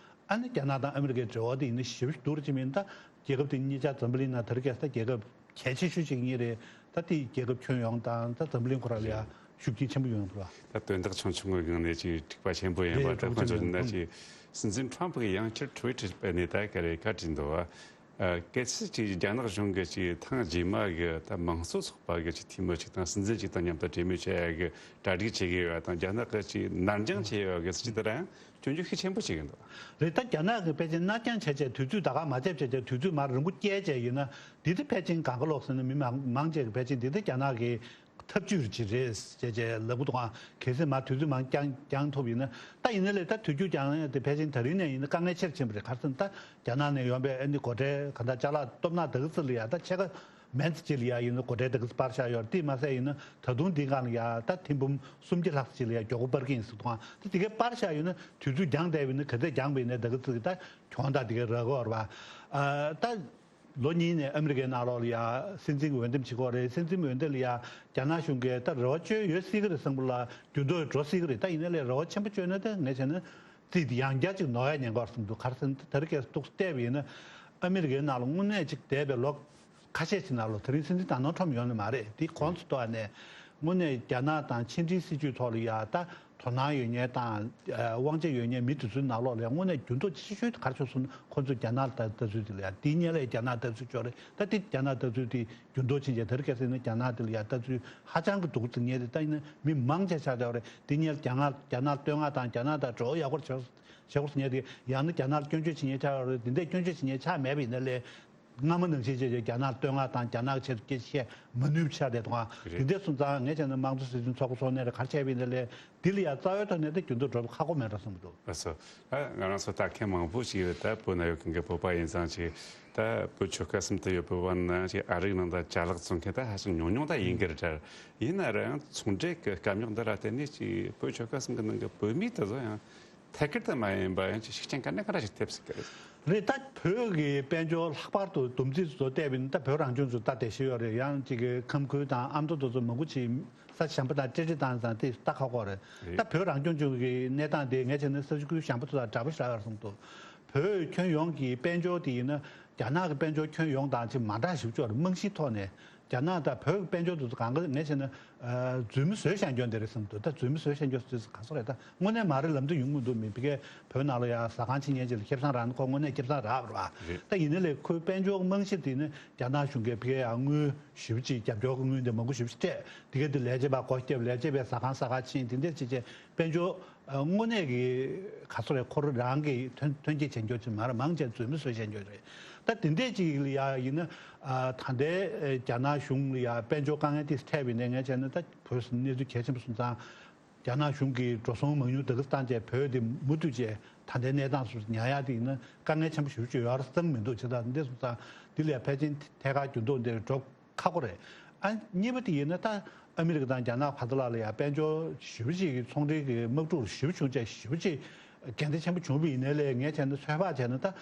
ཨ་ནི་རྒྱ་ནག་དང་ཨ་མི་རི་ཀའི་འབྲེལ་བ་དེ་ཡིན་ན་ཞེ་པོ་ཞིག་སྡུག་རུ་ཕྱིན་པ་ཡིན། ད་རྒྱལ་ཁབ་དེ་གཉིས་ཆ་འཛམ་བུ་གླིང་ནང་དེ་རིང་ཁ་སང་རྒྱལ་ཁབ་གལ་ཆེ་ཤོས་ཤིག་གཉིས་རེད། ད་དེ་རྒྱལ་ཁབ་ཁྱོན་ཡོངས་དང་ད་འཛམ་བུ་གླིང་ཁོ་རང་ལ་ཡ་ཤུགས་རྐྱེན་ཆེན་པོ་ཡོང་ཐུབ་པ། ད་དོན་དག་ཆུང་ཆུང་གི་སྒང་ནས་ཅིག་འཁྲུག་པ་ཆེན་པོ་ཡིན་པ། རེད། ད་འཁྲུག་པ་ཁོང་ཚོ་ཆེན་པོ་ཡིན་ན་ཡོང་ཅིག་སྲིད་འཛིན་ཁྲོམ་ཕུ་གི་ཡང་བསྐྱར་ཊུ་ཝི་ཊར་སྤེལ་ནས་ད་ག་རེ་བཀའ་བྲིས་འདུག་བ། ཨ་གལ་སྲིད་ཅིག་རྒྱ་ནག་གཞུང་གིས་ཅིག་ཐེངས་རྗེས་མ་གི་ད་དམངས་གཙོ་ཚོགས་པ་གི་ཅིག་འཐུས་མི་ཅིག་དང་སྲིད་འཛིན་ཅིག་དང་མཉམ་དུ་གྲོས་མོལ་བྱེད་ཡ་གི་གྲ་སྒྲིག་བྱེད་ཀྱི་ཡོད་པ་དང་། རྒྱ་ནག་གི་ཅིག་ནར་འགྱངས་བྱེད་ཡ་གི་སྲིད་ཇུས་དེ་རང་སྐྱོན་བརྗོད་ཤུགས་ཆེན་པོ་བྱེད་ཀྱི་འདུག་རེད། ད་རྒྱ་ནག་གི་ཕལ་ཆེར་ནར་འགྱངས་བྱས་བྱས་དུས་ཚོད་ད་ག་མ་བརྒྱབ་བྱས་བྱས་དུས་ཚོད་མར་རིང་པོ་བསྐྱལ་བྱས་ཡིན་ན་འདི་ཚོ་ཕལ་ཆེར་གང་ག་ལོག་ཟེར་ན་མི་མང་མང་ཆེ་གི་ཕལ་ཆེར་འདི་ཚོ་རྒྱ་ནག་གི་ཐབས་ཇུས་ཅིག་རེད་ཅེས་ཅེས་ལབ་གི་འདུག་ཨང་། གལ་སྲིད་མར་དུས་ཚོད་མང་རྐྱང་རྐྱང་ཐུབ་ཡིན་ན། ད་ཡིན་ན་ལས་ད་དུས་རྒྱུན་རྐྱང་ཡང་དེ་ཕལ་ཆེར་ད་རིང་ནས་ཡིན་ན་དཀའ་ངལ་ཆེར་ཕྱིན་པ་རེད། ག་རེ་ཟེར་ན་ད་རྒྱ་ནག་ནས་ཡོང་པའི་ཨ་ནི་སྒོ་ཁྲལ་ག་འདྲ་ཅ་ལག་སྟོབས་ནག་དེ་ག་ཚོ་ལ་ཡ་ད་ཕྱེད་ཀ་མན་ཙམ་ཅིག་ལ་ཡ་ཡིན་ན་སྒོ་ཁྲལ་དེ་ག་ཚོ་སྤར་བཞག་ཡོད་རེད། དེ་མ་ཟད་ཡིན་ན་ད་དུང་འདི་སྒང་ལ་ཡ་ད་ཐེར་འབུམ་སུམ་བརྒྱ་ལྷག་ཙམ་ཅིག་ལ་ཡ་མགྱོགས་པོ་སྤར་གི་ཡིན་ཟེར་འདུག་ཨང་། ད་དེ་ག་སྤར་བཞག་ཡོད་ན་དུས་ཚོད་འགྱངས་བསྡད་པ་ཡིན་ན་ག་ཚོད་འགྱངས་པ་ཡིན་ན་དེ་ག་ཚོ་གི་ད་གྱོང་ད་དེ་ག་རག་གི་ཡོད་རེད་པ། ཨ་ད། ལོ་གཉིས་ནས་ཨ་མི་རི་ཀའི་ནང་ལོགས་ལ་ཡ་སྲིད་འཛིན་གྱི་འོས་འདེམས་བྱེད་ཀྱི་ཡོད་རེད། སྲིད་འཛིན་འོས་འདེམས་ལ་ཡ་རྒྱ་ནག་གཞུང་གིས་ད་རེ་བ་བཅོལ་ཡོད་སྲིད་ཀྱི་རེད་བསམ་གྱི་ལ་འགྱུར་ལྡོག་འགྲོ་སྲིད་ཀྱི་རེད། ད་ཡིན་ན་ལས་རེ་བ་ཆེན་པོ་བཅོལ་ན་ད་ངས་བྱས་ན་རྩིས་དེ་ཡང་བསྐྱར་ཅིག་ནོར་ཡ་ཉེན་ཁ་ཡོད་བསམ་འདུག་ག་རེ་ཟེར་ན་ད་རེས་ཀྱི་ཏོག་ཙམ་བལྟས་པ་ཡིན་ན་ཨ་མི་རི་ཀའི་ནང་ལ་དངོས་གནས་ཅིག་འདས་པའི་ལོ་ཁ་ཤས་ཅིག་ནང་ལ་དེ་རིང་སྲིད་འཛིན་ད་ནོལ་ཁྲོམ་ཡོང་ནི་མ་རེད། དེ་གོང་དུ་ཐོག་ནས་དངོས་གནས་རྒྱ་ནག་དང་ཕྱི་འབྲེལ་སྲིད་ཇུས་ཐོག་ལ་ཡ་ད། དོ་སྣང་ཡོད་མཁན་དང་དབང་ཆ་ཡོད་མཁན་མི་དེ་ཚོའི་ནང་ལོགས་ལ་དངོས་གནས་འགྱུར་ལྡོག་ཆེ་ཤོས་དེ་ག་རེ་བྱུང་སོང་ན་ཁོ་ཚོས་རྒྱ་ནག་ལ་ལྟ་ལྟ་ཚུལ་དེ་ལ་ཡ་དེའི་སྔོན་ལ་རྒྱ་ནག་ལྟ་ཚུལ་ཅིག་ཡོད་རེད། ད་དེ་རྒྱ་ནག་ལྟ་ཚུལ་དེ་འགྱུར་ལྡོག་ཕྱིན་རྗེས་ད་རེས་གལ་སྲིད་ནི་རྒྱ་ནག་དེ་ལ་ཡ་ལྟ་ཚུལ་ཧ་ཅང་གི་སྡུག་ཟེར་མཁན་དེ་ད་ཡིན་ན་མི་མང་ཆེ་ཆགས་བསྡད་ཡོད་རེད། དེ་སྔོན་རྒྱ་ནག་རྒྱ་ནག་བསྟོད་བསྔགས་དང་རྒྱ་ནག་དང་འབྲེལ་བ་ཡག་པོ་བྱེད་བྱེད་དགོས་ཟེར་མཁན་དེ་ཡང་ན་རྒྱ་ནག་སྐྱོན་བརྗོད་བྱེད་མཁན་ཆགས་ཡོད་རེད། དེ་འདྲའི་སྐྱོན་བརྗོད་བྱེད་མཁན་ཆགས་མེད་པ་ཡིན་ན་ལས། སྔ་མ་ནང་བཞིན་བྱས་བྱས་རྒྱ་ནག་བསྟོད་བསྔགས་དང་རྒྱ་ནག་གི་ཆེད་དུ་སྐད་ཆ་བཤད་མ་ནུས་པ་ཆགས་བསྡད་འདུག་ཨང་། རེད། འདི་འདྲ་སོང་ཙང་ངས་བྱས་ན་དམངས་གཙོ་སྲིད་དོན་ཚོགས་པ་སོགས་ནས་རེ་ག་རེ་བྱས་པ་ཡིན་ན་ལས་འདི་ལ་ཡང་རྩ་བའི་ཐོག་ནས་ད་འགྱུར་ལྡོག་འགྲོ་བ་ཁག་པོ་མེད་འགྲོ་བསམ་གྱི་འདུག་ལགས་སོ། ད་ང་རང་ཚོ་ལྟ་མཁན་མང་པོ་ཞིག་ཡོད། ད་བོད་ནང་ཡོད་མཁན་གྱི་བོད་པ་ཡིན་ཙང་ཅིག་ད་བོད་ཆོལ་ཁ་གསུམ་དུ་ཡོད་པའི་བར་ན་ཅིག་ཨ་རིའི་ནང་ད་ཅ་ལག་བཙོང་མཁན་ད་ཧ་ཅང་ཉུང་ཉུང་ད་ཡིན་གྱི་རེད། ཡིན་ན་རེ་ཡང་ཚོང་འབྲེལ་གྱི་དཀའ་རྙོག་འདི་ལ་བརྟེན་ནས་ཅིག་བོད་ཆོལ་ཁ་གསུམ་གྱི་ནང་གི་བོད་མི་དེ་ཚོ་ཡང་ཐད་ཀར་དུ་མ་ཡིན་པ་ཡང་ཅིག་ཤུགས་རྐྱེན་ག་འདྲ་ག་འདྲ་ཞིག་ཐེབས་སྲིད་ཀྱི་རེད། རེད། ད་བོད་ཀྱི་དཔལ་འབྱོར་ལྷག་པར་དུ་བསྡོམས་རྩིས་ཚོ་བལྟས་པ་ཡིན་ན་ད་བོད་རང་སྐྱོང་ཚོ་ད་དེ་ཤེས་ཡོད་རེད། ཡང་ཅིག་གི་ཁམས་ཁུལ་དང་ཨ་མདོ་དེ་ཚོ་མང་པོ་ཅིག་ས་ཞན་པ་དང་ཀྲེ་ཀྲི་དང་ཙང་དེ་ད་ཁག་པོ་རེད། རེད། ད་བོད་རང་སྐྱོང་ལྗོངས་ཀྱི་གནས་སྟངས་དེ་ངས་བྱས་ན་ས་ཆ་ཁུལ་ཞན་པ་ཚོ་དང་འདྲ་པོ་ཞིག་རག་ཡོད་བསམ་འདུག་བོད་ཁྱོན་ཡོངས་ཀྱི་དཔལ་འབྱོར་དེ་ཡིན་ན་རྒྱ་ནག་གི་དཔལ་འབྱོར་ཁྱོན་ཡོངས་དང་ཅིག་མ་འདྲ་ཞིག་ཅོག་རེད། རྨང་གཞིའི་ཐོག་ནས་ རྒྱ་ནག་དང་བོད་དཔལ་འབྱོར་དེ་ཚོ་གང་ག་ངས་བྱས་ན་ཨ་རྫུན་མ་བཟོས་བཞག་རྒྱུ་འདི་རེད་བསམ་འདུག་ད་རྫུན་མ་བཟོས་བཞག་རྒྱུ་དེ་ཚོ་ག་ཚོད་རེད། ད་དངོས་གནས་མ་རེད་ལབ་འདོད་ཡོང་གི་མི་འདུག་མི་ཕ་གིའི་བོད་ནང་ལ་ཡ་ཟ་ཁང་ཕྱེ་མཁན་ཅིག་ལ་ཁེ་བཟང་རག་ན་ཁོ་དངོས་གནས་ཁེ་བཟང་རག་པ་རེད་བ། རེད། ད་ཡིན་ན་ལས་ཁོའི་དཔལ་འབྱོར་རྨང་གཞི་དེ་ནི་རྒྱ་ནག་གཞུང་གིས་ཕ་གིའི་ཡ་དངུལ་ཞེ་པོ་ཅིག་རྒྱབ་སྐྱོར་གྱི་དངུལ་འདི་མང་པོ་ཞེ་པོ་ཅིག་སྤྲད། དེ་ག་དེ་ལས་བྱེད་པ་སྒོ་བརྒྱབ། ལས་བྱེད་པའི་ཟ་ཁང་ས་ཁ་ཕྱིན། དེ་འདྲས་བྱས་བྱས་དཔལ་འབྱོར་ཨ་དངོས་གནས་ཀྱི་ག་ཚོད་རེད། ཁོ་རང་གི་ཐོན་ཐོན་སྐྱེད་བྱེད་རྒྱུ་ཅིག་མ་རེད། མང་ཆེ་རྫུན་མ་བཟོས་བཞག་རྒྱུ་རེད། ད་དེ་འདྲས་ཅིག་ལ་ཡ་ཡིན་ན་ཨ་ད་ལྟའི་རྒྱ་ནག་གཞུང་ལ་ཡ་དཔལ་འབྱོར་དཀའ་ངལ་ཏོག་ཙམ་འཕྲད་པའི་ནས་ངས་བྱས་ན་ད་བོད་གནས་ཚུལ་གལ་ཆེན་པོ་སོང་ཙང་། རྒྱ་ནག་གཞུང་གིས་འགྲོ་སོང་མང་ཉུང་དེ་ག་བཏང་བྱས་བོད་དེ་མུ་མཐུད་བྱས་ད་ལྟའི་གནས་སྟངས་སུ་ཉར་ཡག་དེ་ཡིན་ན་དཀའ་ངལ་ཆེན་པོ་ཞེ་པོ་ཅིག་ཡོད་རེད་བསམ་མི་འདུག་བྱས་ཙང་འདི་སོང་ཙང་འདི་ལས་ཕལ་ཆེར་ཐད་ཀར་འགྱུར་ལྡོག་འདིར་འགྲོ་ཁག་པོ་རེད། ཨ་གཉིས་པ་དེ་ཡིན་ན་ད་ཨ་མི་རི་ཀ་དང་རྒྱ་ནག་བར་དུ་ལ་ལ་ཡ་དཔལ་འབྱོར་ཞེ་པོ་ཅིག་གི་ཚོང་འབྲེལ་གྱི་དམག་འཁྲུག་ཞེ་པོ་བྱུང་བྱས་ཞེ་པོ་ཅིག་འགལ་ཟླ་ཆེན་པོ་བྱུང་བ་ཡིན་ནའི་ལས་ངས་བྱས་ན་ཚོད་དཔག་བྱས་ན་ད་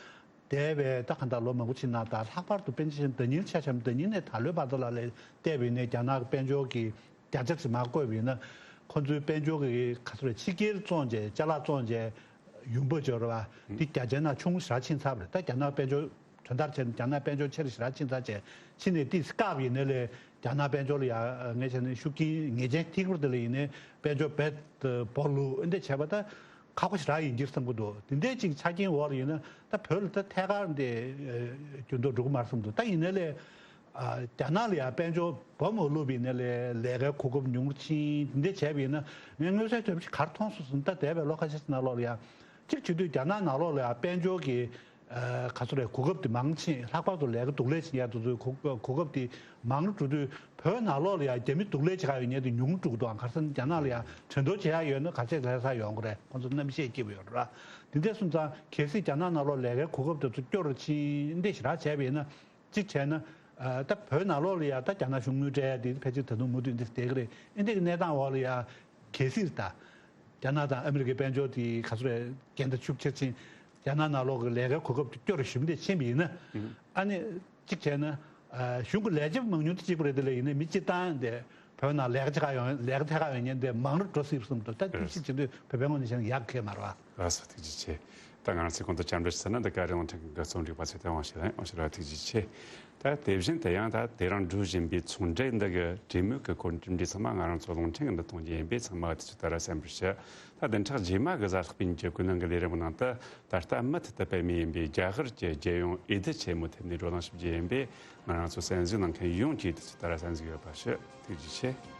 འདས་པའི་ད་ག་འདྲ་ལོ་མང་པོ་ཕྱིན་ན་ད་ལྷག་པར་དུ་དཔེ་ཆ་བཞག་ན་ཟླ་ཉིན་ཆ་བཞག་ན་ཟླ་ཉིན་ནས་ད་ལོའི་བར་དུ་ལ་ལ་བལྟས་པ་ཡིན་ནའི་རྒྱ་ནག་གི་དཔལ་འབྱོར་གྱི་བརྒྱ་ཆ་ཙམ་མར་བཀོད་པ་ཡིན་ན། ཁོ་ཚོའི་དཔལ་འབྱོར་གྱི་ག་ཚོད་རེད། ཕྱི་རྒྱལ་བཙོང་བྱས་ཅ་ལག་བཙོང་བྱས་ཡོང་འབབ་འབྱོར་བ་འདི་བརྒྱ་ཆའི་ནང་ཆུང་ངུ་ཞེ་དྲག་ཕྱིན་ཚར་བ་རེད། ད་རྒྱ་ནག་དཔལ་འབྱོར་དོན་དག་བྱས་ན་རྒྱ་ནག་དཔལ་འབྱོར་ཆེ་རུ་ཞེ་དྲག་ཕྱིན་ཚར་བྱས་ཕྱིན་ནས་ཏིས་བཀག་པ་ཡིན་ནའི་ལས་རྒྱ་ནག་དཔལ་འབྱོར་ལ་ཡ་ངས་བྱས་ན་ཤུགས་རྐྱེན་ངེས་ཅན་ཐེབས་པ་དེ་ལ་ཡིན་ནའི་དཔལ་འབྱོར་རྦད་དེ་སྦོ་ལུག་འདི་བྱས་པ་ད། ཁག་པོ་ཞེ་དྲག་ཡིན་གྱི་བསམ་གྱི་འདུག་དེ་འདྲའི་ཅིག་ཆ་རྐྱེན་འོག་ལ་ཡིན་ན་ད་བོད་ལ་ད་ཐད་ཀར་འདི་འགྱུར་ལྡོག་འགྲོ་གི་མ་རེད་བསམ་འདུག་ད་ཡིན་ནའི་ལས་རྒྱ་ནག་ལ་ཡང་དཔལ་འབྱོར་སྦོམ་མ་བླུགས་པ་ཡིན་ནའི་ལས་ལས་ཀའི་གོ་སྐབས་ཉུང་རུ་ཕྱིན། དེ་འདྲ་བྱས་པ་ཡིན་ན་ངས་མངོན་གསལ་དོད་པོ་ཞིག་ག་རེ་མཐོང་སོང་ཟེར་ན། ད་འདས་པའི་ལོ་ཁ་ཤས་ཤིག་ནང་ལོགས་ལ་ཡང་གཅིག་བྱེད་དུས་རྒྱ་ནག་ནང་ལོགས་ལ་ཡང་དཔལ་འབྱོར་གྱི་ག་ཚོད་རེད། གོ་སྐབས་དེ་མང་ཕྱིན། ལྷག་པར་དུ་ལས་ཀ་སྡུག་ལས་བྱེད་ཡག་དེ་ཚོའི་གོ་གོ་སྐབས་དེ་མང་རུ་འགྲོ་དུས། བོད་ནང་ལོགས་ལ་ཡང་རྒྱ་མི་སྡུག་ལས་བྱེད་ག་ཡོད་མཁན་དེ་ཉུང་རུ་འགྲོ་གི་འདུག་ག་རེ་ཟེར་ན་རྒྱ་ནག་ལ་ཡང་འགྲན་བསྡུར་བྱེད་ཡག་ཡོད་ན་ག་ཚད་ལས་ས་ཡོང་གི་རེད། ཁོང་ཚོ་རྣམ་ཤེས་སྐྱིད་པོ་ཡོད་རེད། དེ་འདྲ་སོང་ཙང་གལ་སྲིད་རྒྱ་ནག་ནང་ལོགས་ལས་ཀའི་གོ་སྐབས་དེ་ཚོ་སྐྱོ་རུ་ཕྱིན་འདི་ཞེ་དྲག་བྱས་པ་ཡིན་ན། གཅིག་བྱས་ན་ད་བོད་ནང་ལོགས་ལ་ཡང་ད་རྒྱ་ནག་གཞུང་དངུལ་སྤྲད་ཡག་དེ་ཕལ་ཆེར་ད་དུང་མུ་མཐུད་འདི་བསྡད་ཀྱི་རེད། འདི་འདྲའི་གནས་སྟངས་འོག་ལ་ཡང་གལ་སྲིད་ད། རྒྱ་ནག་དང་ཨ་མི་རི་ཀའི་དཔལ་འབྱོར་དེ་ག་ཚོད་རེད། འགལ་ཟླ་ཤུགས་ཆེར་ཕྱིན། རྒྱ་ནག་ནང་ལོགས་ཀྱི་ལས་ཀའི་གོ་སྐབས་དེ་སྐྱོ་རུ་ཞེ་པོ་འདི་ཕྱིན་པ་ཡིན་ན། ཨ་ནི་གཅིག་བྱས་ན་གཞུང་གི་ལས་བྱེད་མང་ཉུང་དེ་གཅིག་པ་རེད། དེ་ལས་ཡིན་ན་མི་སྤྱིར་བཏང་དེ་བོད་ནང་ལས་ཀ་བྱེད་ག་ཡོང་ལས་ཀ་ཐད་ག་ཡོང་མཁན་དེ་མང་རུ་འགྲོ་སྲིད་པ་བསམ་འདུག་ད་དེ་བཞིན་བྱེད་དུས་བོད་པའི་ངོས་ནས་བྱས་ན་ཡག་གི་མ་རེད་བ། ལགས་སོ། ཐུགས་རྗེ་ཆེ། ད་ང་རང་ཚོས་གོང་དུ་བཅར་འདྲི་ཞུས་ཚར་ན། འདི་ག་རི་རླུང་འཕྲིན་ཁང་གི་རྩོམ་སྒྲིག་པ་ཚོས་དེ་དབང་ཞུས་ལ་ཡིན། དབང་ཞུ་ར་ཐུགས་རྗེ་ཆེ། ད་དེ་བཞིན་དུ་ཡང་ད་དེ་རིང་འགྲོ་བཞིན་པའི་ཚོང་འབྲེལ་འདི་གི་གྲོས་མོལ་གྱི་གོ་སྒྲིག་འདི་ཚང་མ་ང་རང་ཚོ་རླུང་འཕྲིན་གྱི་འདི་གཏོང་རྒྱུ་ཡིན་པས། ཚང་མ་དེ་ཚོ་ད་ར་གསན་པར་ཞུ། ད་བདུན་ཕྲག་རྗེས་མ་གི་གཟའ་ལྷག་པའི་ཉིན་གྱི་ཀུན་སློང་གི་ལས་རིམ་ནང་དུ་ད་ལྟ་མུ་མཐུད་དུ་སྤེལ་མུས་ཡིན་པའི་རྒྱ་གར་གྱི་རྒྱལ་ཡོངས་འོས་བསྡུ་ཆེན་མོའི་ཐད་ནས་བགྲོ་གླེང་ཞུ་རྒྱུ་ཡིན་པས། ང་རང་ཚོ་གསན་གཟིགས་གནང་མཁན་ཡོངས་ཀྱིས་དེ་ཚོ་ད་ར་གསན་གཟིགས་ཡོད་པ་ཞུ། ཐུགས་རྗེ་ཆེ།